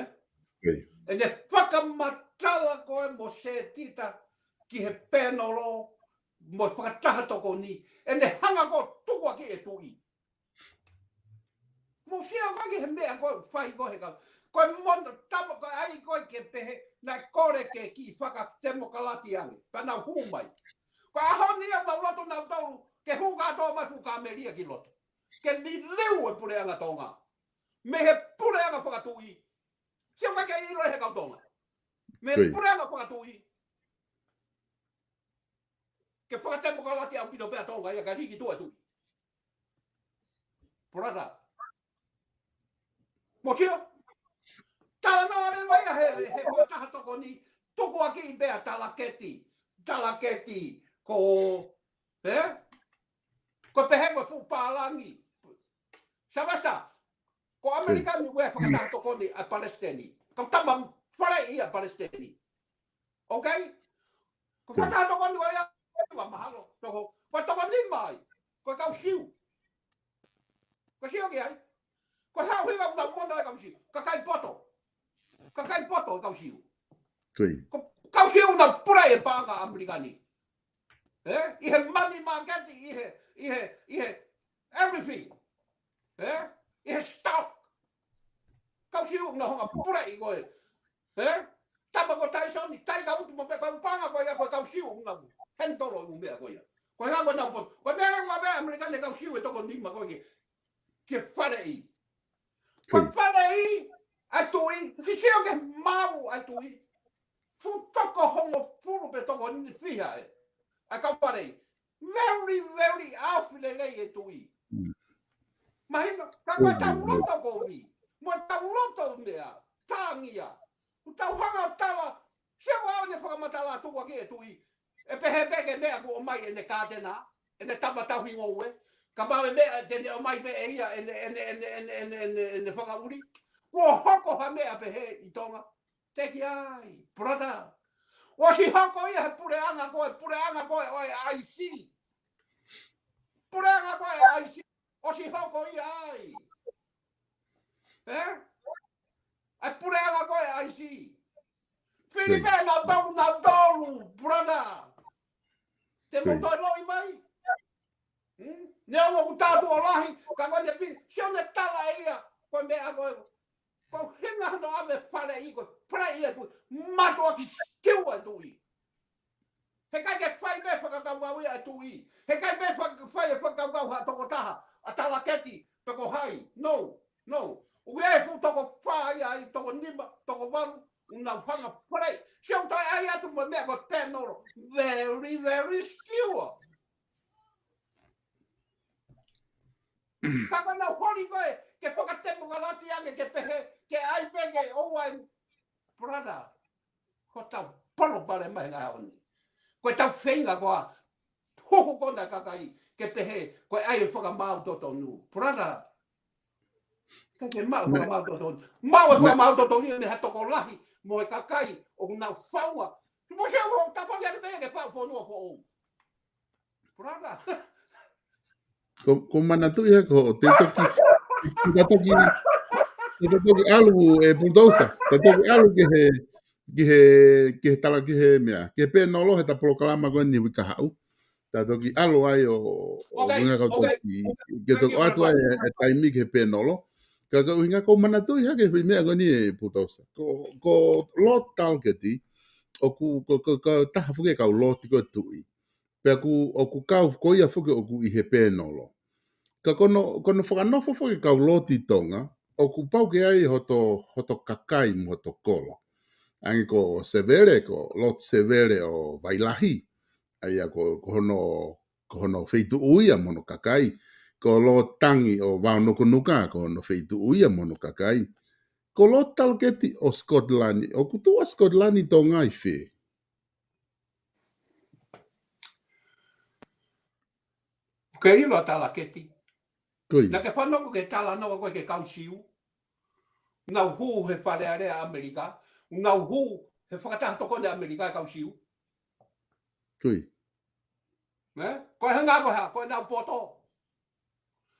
Ko ia. ʻEne fakamatala ko ē mo Setita ki he pēnolo mo e fakataha tokoni, ʻene hanga ko ē ʻo tukuakiʻi e tuʻi. Mou sio ko ē ki he meʻa ko ē ʻoku fai ko ē he kau. Ko e mono tama ko ē ʻai ko ē ke pehē, naʻe kole ke kiʻi fakatemokalati ange. Pea nau hū mai. Ko e ʻaho ni ia mau loto nautolu, ke hū kātoa mai fuʻu kāmeli ia ki loto. Ke liliu e puleʻanga Tonga. Mei he puleʻanga fakatuʻi. Sio ko ē ke ʻilo he kau Tonga. Mei he puleʻanga fakatuʻi. Ke fakatemokalati ʻaupito pē ʻa Tonga ia ka liki tuʻa tuʻi. Brother. Mou sio. Talanoa leva ia he, he, he fakataha tokoni. Tukuakiʻi pē ʻa Talaketi. Talaketi ko, ē? Ko e pehē ko e fuʻu pālangi. Sylvester. Ko ʻAmelika ni ue fakataha tokoni ʻa Palesiteni. Kau tama fale ia Palesiteni. Okay? Ko e fakataha tokoni ko ia, ua mahalo. Toko, ko e tokoni mai. Ko e kau Siu. Ko e sio ki ai. Ko e hau hinga ʻoku nau mono e kau Siu. Kakai poto. Kakai poto e kau Siu. Ko ia. Ko, kau Siu naʻa nau pule e paʻanga ʻAmelika ni. Ē? ʻI he money market, ʻi he, ʻi he, ʻi he everything. Ē? ʻI he stock. Kau Siu naʻa nau hanga pule ʻi ko ē. Ē? Tama ko Taisoni, Taika Utu mo e meʻa, ko e paʻanga ko ia ko e kau Siu naʻa nau handle ʻū meʻa ko ia. Ko e hā ko ʻenau poto. Ko e meʻa ko e meʻa ʻAmelika ni kau Siu ʻe toko nima ko ē ki he faleʻi. Ko e faleʻi ʻa e tuʻi, ke sio ki he maʻu ʻa e tuʻi. Fuʻu toko hongofulu pe toko fiha ē. ʻA e kau faleʻi. Very, very ʻaofi lelei e tuʻi. Mm. Mahino, ka ko ʻetau loto kovi. Mo ʻetau loto meʻa, tangia. ʻOku tau hanga ʻo tala, sio ʻa ʻene fakamatala atu ʻaki e tuʻi. ʻE pehē pē ke meʻa kuo ʻomai ʻene kātena, ʻene tama tauhi ngoue. Ka maʻu e meʻa te ne ʻomai pē ʻe ia ʻene, ʻene, ʻene fakaʻuli. Kuo hoko ha meʻa pehē ʻi Tonga. Teki ai, brother. ʻOsi hoko ia he puleʻanga ko ē, puleʻanga ko ē ʻo e I C. Puleʻanga ko ē ʻa e I C. ʻOsi hoko ia ai. Ē? ʻA e puleʻanga ko ē ʻa e I C. Fili pē nautolu, nautolu, brother. Te mou toe loʻi mai. Hmm? Neongo ʻoku tātuʻo lahi, ka ko ʻene fili, sio ʻene tala ia, ko e meʻa ko ē, ko e hinga hano ʻave faleʻi ko e faleʻi atu, mātuʻaki sikiu atu ʻi. He ʻikai ke fai pē fakakaukau ia ʻa e tuʻi. He ʻikai pē fa-, fai e fakakaukau ha tokotaha, ʻa Talaketi, pe ko hai. No, no. ʻOku ʻi ai e fuʻu toko fā ia ai, toko nima, toko valu, ʻoku nau hanga faleʻi. Sio ʻoku toe ʻai atu mo e meʻa ko e pēnolo. Very, very secure. Ka ko ʻenau holi ko ē, ke fakatemokalati ange, ke pehē, ke ʻai pē ke ʻoua e brother. Ko ʻetau palopalema he ngaahi ʻaho ni. Ko ʻetau feinga ko ē ʻa huhu ko ē ʻa e kakai, ke pehē, ko e ʻai e fakamaau totonu. Brother. Ka ke maʻu e fakamaau totonu. Maʻu e fakamaau totonu ia mei ha tokolahi, mo e kakai, ʻoku nau faʻu. Mo se ʻoku tapa ia ke pehē ke faʻu fonua foʻou. Brother. Ko, ko manatuʻi hake hoʻo te toki, te toki, te toki ʻalu e Pulutousa, te toki ʻalu ki he, ki he, ki he tala ki he meʻa, ki he pēnolo he ta polokalama ko eni uike kahaʻu. Ta toki ʻalu ai ʻo, ʻo ʻuhinga kau toki, ke toki ʻoatu ai e, e taimi ki he pēnolo. Ka, ka ʻuhinga ko manatuʻi hake he meʻa ko eni e Pulutousa. Ko, ko Lord Talaketi, ʻoku, ko, ko, ko taha foki e kau loti ko e tuʻi. Pea ʻoku, ʻoku kau ko ia foki ʻoku ʻi he pēnolo. Ka ko hono, ko hono fakanofo foki kau loti Tonga, ʻoku pau ke ʻai hoto, hoto kakai mo hoto kolo. Ange ko Sevele, ko Lord Sevele ʻo Vailahi. ʻA ia ko, ko hono, ko hono feituʻu ia mo hono kakai. Ko Lord Tangi ʻo Vaonukunuka, ko hono feituʻu ia mo hono kakai. Ko Lord Talaketi ʻo Scotland, ʻoku tuʻu ʻa Scotland ʻi Tonga ʻi fē? Ke ʻilo ʻa Talaketi. Ko ia. Naʻa ke fanongo ki he talanoa ko ē ki he kau Siu. Nau hū he Fale Alea ʻAmelika. Nau hū he Fakataha Tokoni ʻAmelika e kau Siu. Ko ia. Ē? Ko e hanga ko ē ha, ko ʻenau poto.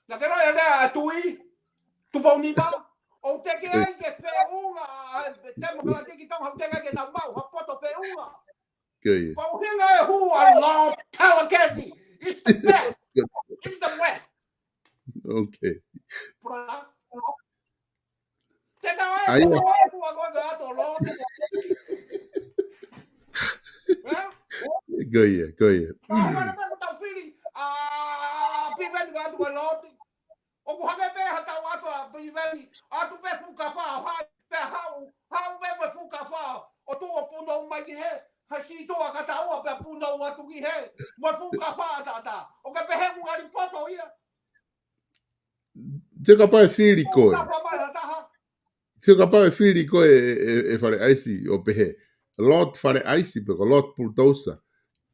Naʻa ke ʻilo e lea ʻa e tuʻi, Tupou Nima, ʻoku teʻeki ai ke feʻunga ʻa e temokalati ki Tonga, ʻoku teʻeki ai ke nau maʻu ha poto feʻunga. Ko ia. Ko e ʻuhinga e hū ʻa Lord Talaketi is the best in the West. Okay. Pura. Te tau ai, ʻai, ko e hū ʻa ko e ʻato Lord. Ē? Ko ia, ko ia. Pau mana pē ko tau fili, ʻa Piveni ko e ʻato ko e Lord. ʻOku hangē pē ha tau ʻato ʻa Piveni, ʻato pē fuʻu kafā, ʻo hai, pea haʻu, haʻu pē mo e fuʻu kafā, ʻo tuʻu ʻo punou mai ki hē, ha sītuʻa ka taua pea punou atu ki hē, mo e fuʻu kafā ʻataʻatā. ʻOku ke pehē ʻoku ngali poto ia. Te kapau ʻe fili koe. Fuʻu kafā mai ha taha. Te kapau ʻe fili koe e, e, e Fale ʻAisi ʻo pehē, Lord Fale ʻAisi pe ko Lord Pulutousa.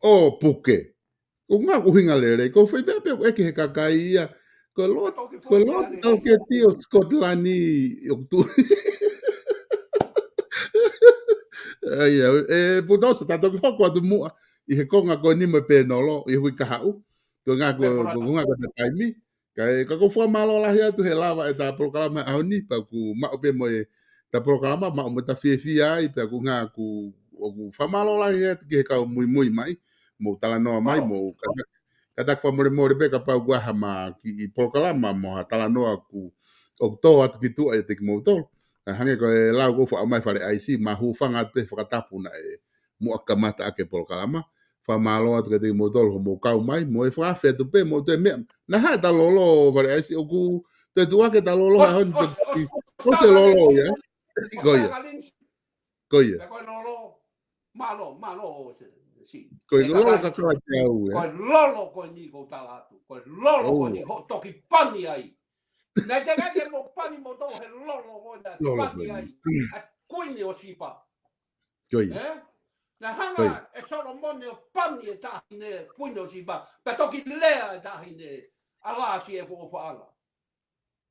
ʻO puke. Ko e ngaahi ʻuhinga lelei, ko e foʻi meʻa pē ʻoku ʻeke he kakai ia. Ko e Lord, ko e Lord Talaketi ʻo Scotland ʻoku tuʻu. ʻA ia, e, Pulutousa, ta toki hoko atu muʻa ʻi he konga ko eni mo e pēnolo, ʻi he uike kahaʻu. Ko e ngaahi, ko, ko e ngaahi ko e taimi. Kae, ka ʻoku ou fakamālō lahi atu he lava ʻeta polokalama he ʻaho ni, pea ʻoku maʻu pē mo ʻeta polokalama, maʻu mo ʻeta fiefia ai, pea ʻoku ngā ʻoku ʻoku fakamālō lahi atu ki he kau muimui mai, mou talanoa mai, mou kātaki, kātaki fakamolemole pē kapau ʻoku ʻi ai ha kiʻi polokalama mo ha talanoa ʻoku, ʻoku tō atu ki tuʻa ʻiate kimoutolu. Ka hangē ko e lau ko ē ʻoku faʻa ʻomai Fale ʻAisi, ma hūfanga atu pē fakatapu naʻe muʻa kamata ʻaki e polokalama. Fakamālō atu kiate kimoutolu hoʻomou kau mai, mo e fakaafe atu pē, mou toe meʻa. Naʻa hā ʻeta lolo Fale ʻAisi, ʻoku toe tuʻu ʻaki ʻeta lolo he ʻaho ni? ʻOsi, ʻosi, ʻosi, ʻosi ʻeta lolo ia. Ko ia. Ko ia. Ko e lolo. Mālō, mālō, si. Ko e lolo kakala kiate au ia. Ko e lolo ko eni ʻoku ou tala atu. Ko e lolo ko eni hoʻo toki pani ai. Naʻe teʻeki ke mo pani mo tō he lolo ko ena pani ai. ʻA Kuini ʻo Sipa. Ko ia. Ē? Naʻe hanga ʻe Solomone ʻo pani e taʻahine Kuini ʻo Sipa. Pea toki lea e taʻahine, ʻAla, siʻeku ʻofaʻanga.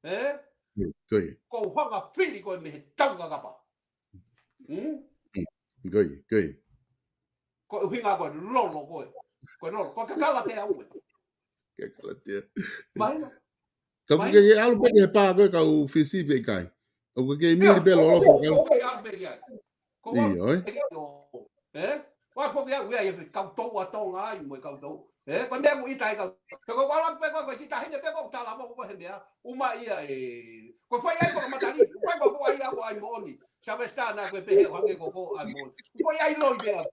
Ē? Ko ia. Ko u hanga fili koe mei he taukakapa. Hmm? Ko ia, ko ia. Ko e ʻuhinga ko e lolo ko ē. Ko e lolo, ko e kakala kiate au ē. Kakala kiate au. Mahino? Ka ʻoku ke ʻalu pē ki he pā ko ē kau Fisi pe ʻikai? ʻOku ke mili pē lolo ko e kau? ʻIo, ē? Ē? Ko e foki au ia, ia pe kau tou a Tonga ai mo e kau tou. Ē? Ko e meʻa ʻoku ʻita ai kau. Pe ko e ʻalu pē ko e kiʻi taʻahine pē ko e tala mo ko e meʻa. ʻUma ia ē. Ko e fai ai ko e matali. Ko e ko e ai au ai moʻoni. Sylvester naʻa ko e pehē ʻo hangē ko ko ai moʻoni. Ko e ai loi pē au.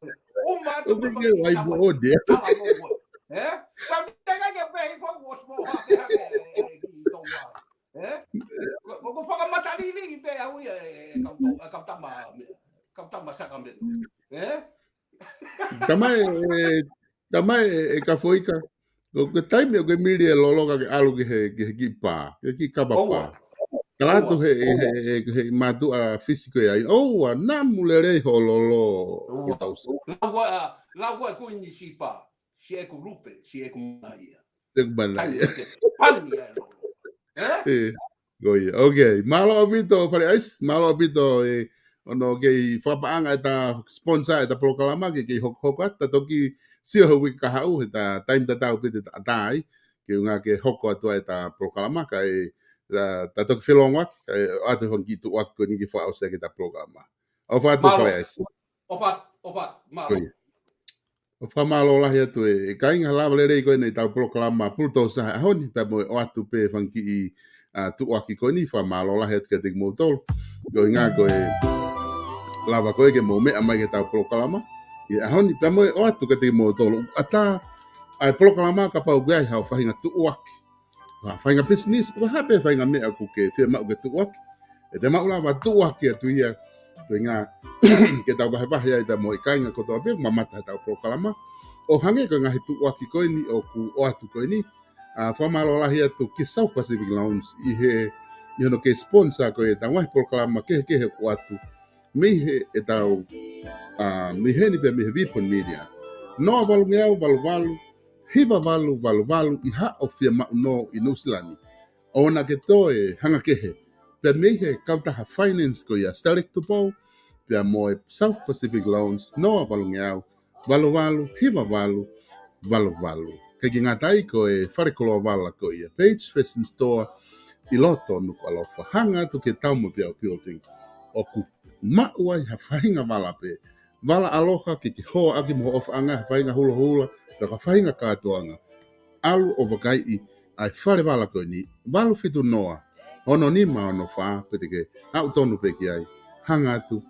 ʻUma atu ko e ai moʻoni. Tala mo ko. Ē? Ka te ngai ke pehē ko ko ʻosi mo hake hake ē, ē, ki Tonga. Ē? Ko, ko, ko fakamatalili pē au ia, ē, ē, kau to-, ē, kau tama, kau tama Sacramento. Ē? Tamai, ē, tamai, ē, ē, Kafoika. Ko, ko e taimi ʻoku ke mili e lolo ka ke ʻalu ki he, ki he kiʻi pā, ki he kiʻi kapa pā. Tala atu he, he, he, he mātuʻa Fisi ko ē ai. ʻOua, namu lelei hoʻo lolo. Ko tau sa. Lau ua, lau ua Kuini Sipa. Siʻeku lupe, siʻeku mana ia. Siʻeku mana ia. Pani ia e lolo. Ē? Ē, ko ia. Ok. Mālō ʻaupito, Fale ʻAisi. Mālō ʻaupito, ē, hono kei fakapaʻanga ʻeta sponsor ʻeta polokalama, ke kei hokohoko atu, ta toki sio he uike kahaʻu, he ta taimi tatau pē te ta ʻatā ai, ke ʻuhinga ke hoko atu ai ʻeta polokalama, kae, ta, ta toki felongoaki, kae ʻoatu e fanga kiʻi tuʻuaki ko eni ke fakaʻosi ʻaki ʻeta polokalama. ʻOfa atu, Fale ʻAisi. ʻOfa, ʻofa, mālō. Ko ia. ʻOku fakamālō lahi atu e, e kāinga, lava lelei ko eni ʻetau polokalama Pulutousa he ʻaho ni, pea mo e ʻoatu pē fanga kiʻi, ā, tuʻuaki ko eni, fakamālō lahi atu kiate kimoutolu. Ko e ʻuhinga ko e lava ko ē ke mou meʻa mai ki heʻetau polokalama ʻi he ʻaho ni, pea mo e ʻoatu kiate kimoutolu. ʻAtā ʻa e polokalama kapau ʻoku ʻi ai haʻo faʻahinga tuʻuaki. Ha faʻahinga business, pe ko ha pē faʻahinga meʻa ʻoku ke fiemaʻu ke tuʻuaki. ʻE te mau lava tuʻuaki atu ia, ko e ʻuhinga ke tau vahevahe ai pea mo e kāinga kotoa pē ʻoku mamata heʻetau polokalama. ʻO hangē ko e ngaahi tuʻuaki ko eni ʻoku ʻoatu ko eni, ā, fakamālō lahi atu ki South Pacific Loans ʻi he, ʻi hono kei sponsor ko ē ʻetau ngaahi polokalama kehekehe ʻoku ʻoatu mei heʻetau, ā, mei heni pea mei he Vipon Media. Noa valu ngeau valu valu, hiva valu valu valu ʻi haʻo fiemaʻu nō ʻi Nuʻusila ni. ʻOua naʻa ke toe hanga kehe. Pea mei he kautaha finance ko ia Select Tupou, pea mo e South Pacific Loans, noa valu ngeau valu valu, hiva valu valu valu. Kae ʻikai ke ngata ai, ko e fale koloa vala ko ia Page Fashion Store ʻi loto Nukuʻalofa. Hanga atu ki he Taumoepeau Building. ʻOku maʻu ai ha faʻahinga vala pē. Vala ʻaloha ke ke hoa ʻaki mo ho ʻofaʻanga, ha faʻahinga hulohula, pe ko ha faʻahinga kātoanga. ʻAlu ʻo vakaiʻi ʻa e fale vala ko eni, valu fitu noa, ono nima ono fā, pe te ke aʻu tonu pē ki ai. Hanga atu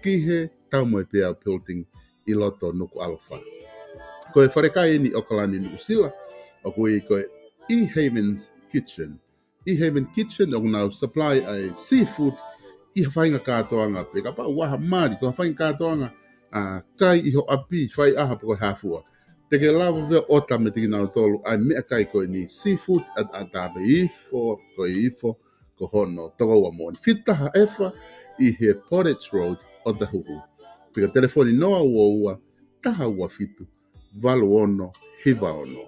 ki he Taumoepeau Building ʻi loto Nukuʻalofa. Ko e falekai eni ʻi ʻAokalani, Nuʻusila, ʻoku ui ko e E Haven's Kitchen. E Haven Kitchen ʻoku nau supply ʻa e seafood ʻi ha faʻahinga kātoanga pē, kapau ʻoku ʻi ai ha mali, ko ha faʻahinga kātoanga, ā, kai ʻi ho ʻapi, fai ʻaha pe ko e hā fua. Te ke lava pē ʻo ʻota meiate kinautolu ʻa e meʻakai ko eni, seafood ʻataʻatā pē, ifo, ko e ifo, ko hono tokoua moʻoni. Fitu taha Efa ʻi he Portage Road, ʻOtahuhu. Pe ko e telefoni noa ua ua, taha ua fitu, valu ono hiva ono.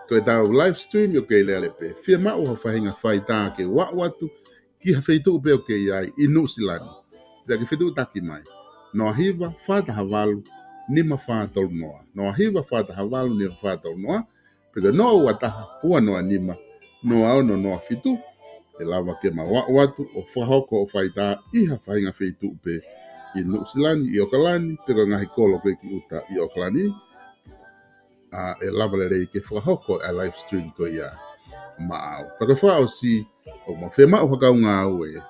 Ko ʻetau live stream ʻoku kei lele pē. Fiemaʻu ha faʻahinga faitā ke u aʻu atu ki ha feituʻu pē ʻoku kei ʻi ai ʻi Nuʻusila ni, pea ke fetuʻutaki mai. Noa hiva fā taha valu nima fā tolu noa. Noa hiva fā taha valu nima fā tolu noa. Pe ko e noa ua taha, ua noa nima, noa ono noa fitu. ʻE lava ke mau aʻu atu ʻo fakahoko hoʻo faitā ʻi ha faʻahinga feituʻu pē ʻi Nuʻusila ni, ʻi ʻOkalani, pe ko e ngaahi kolo ko ē ki ʻuta ʻi ʻOkalani, ʻa, ʻe lava lelei ke fakahoko ʻa e live stream ko ia maʻau. Pea ko e fakaʻosi, ʻoku mau fiemaʻu ha kau ngāue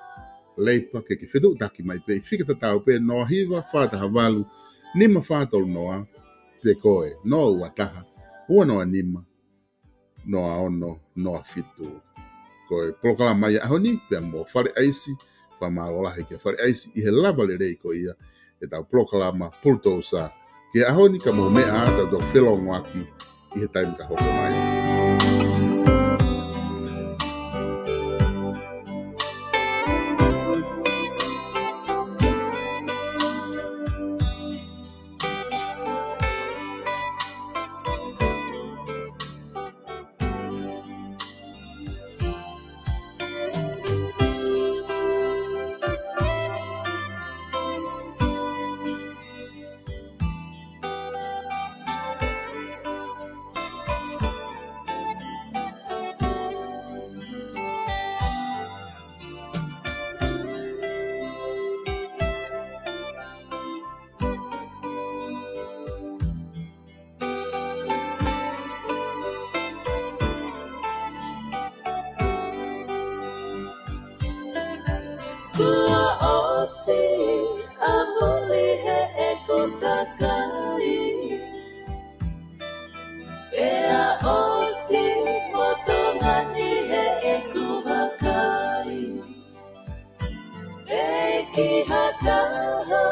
leipa ke ke fetuʻutaki mai pē ʻi he fika tatau pē, noa hiva fā taha valu nima fā tolu noa, pe ko e noa ua taha ua noa nima noa ono noa fitu. Ko e polokalama ia ʻaho ni, pea mo Fale ʻAisi, fakamālō lahi kia Fale ʻAisi ʻi he lava lelei ko ia ʻetau polokalama Pulutousa ki he ʻaho ni, ka mou meʻa ā, tau toki felōngoaki ʻi he taimi ka hoko mai. Kuo ʻosi ʻa muli heʻeku takai, pea ʻosi mo Tonga ni heʻeku vakai. ʻEiki, ha taha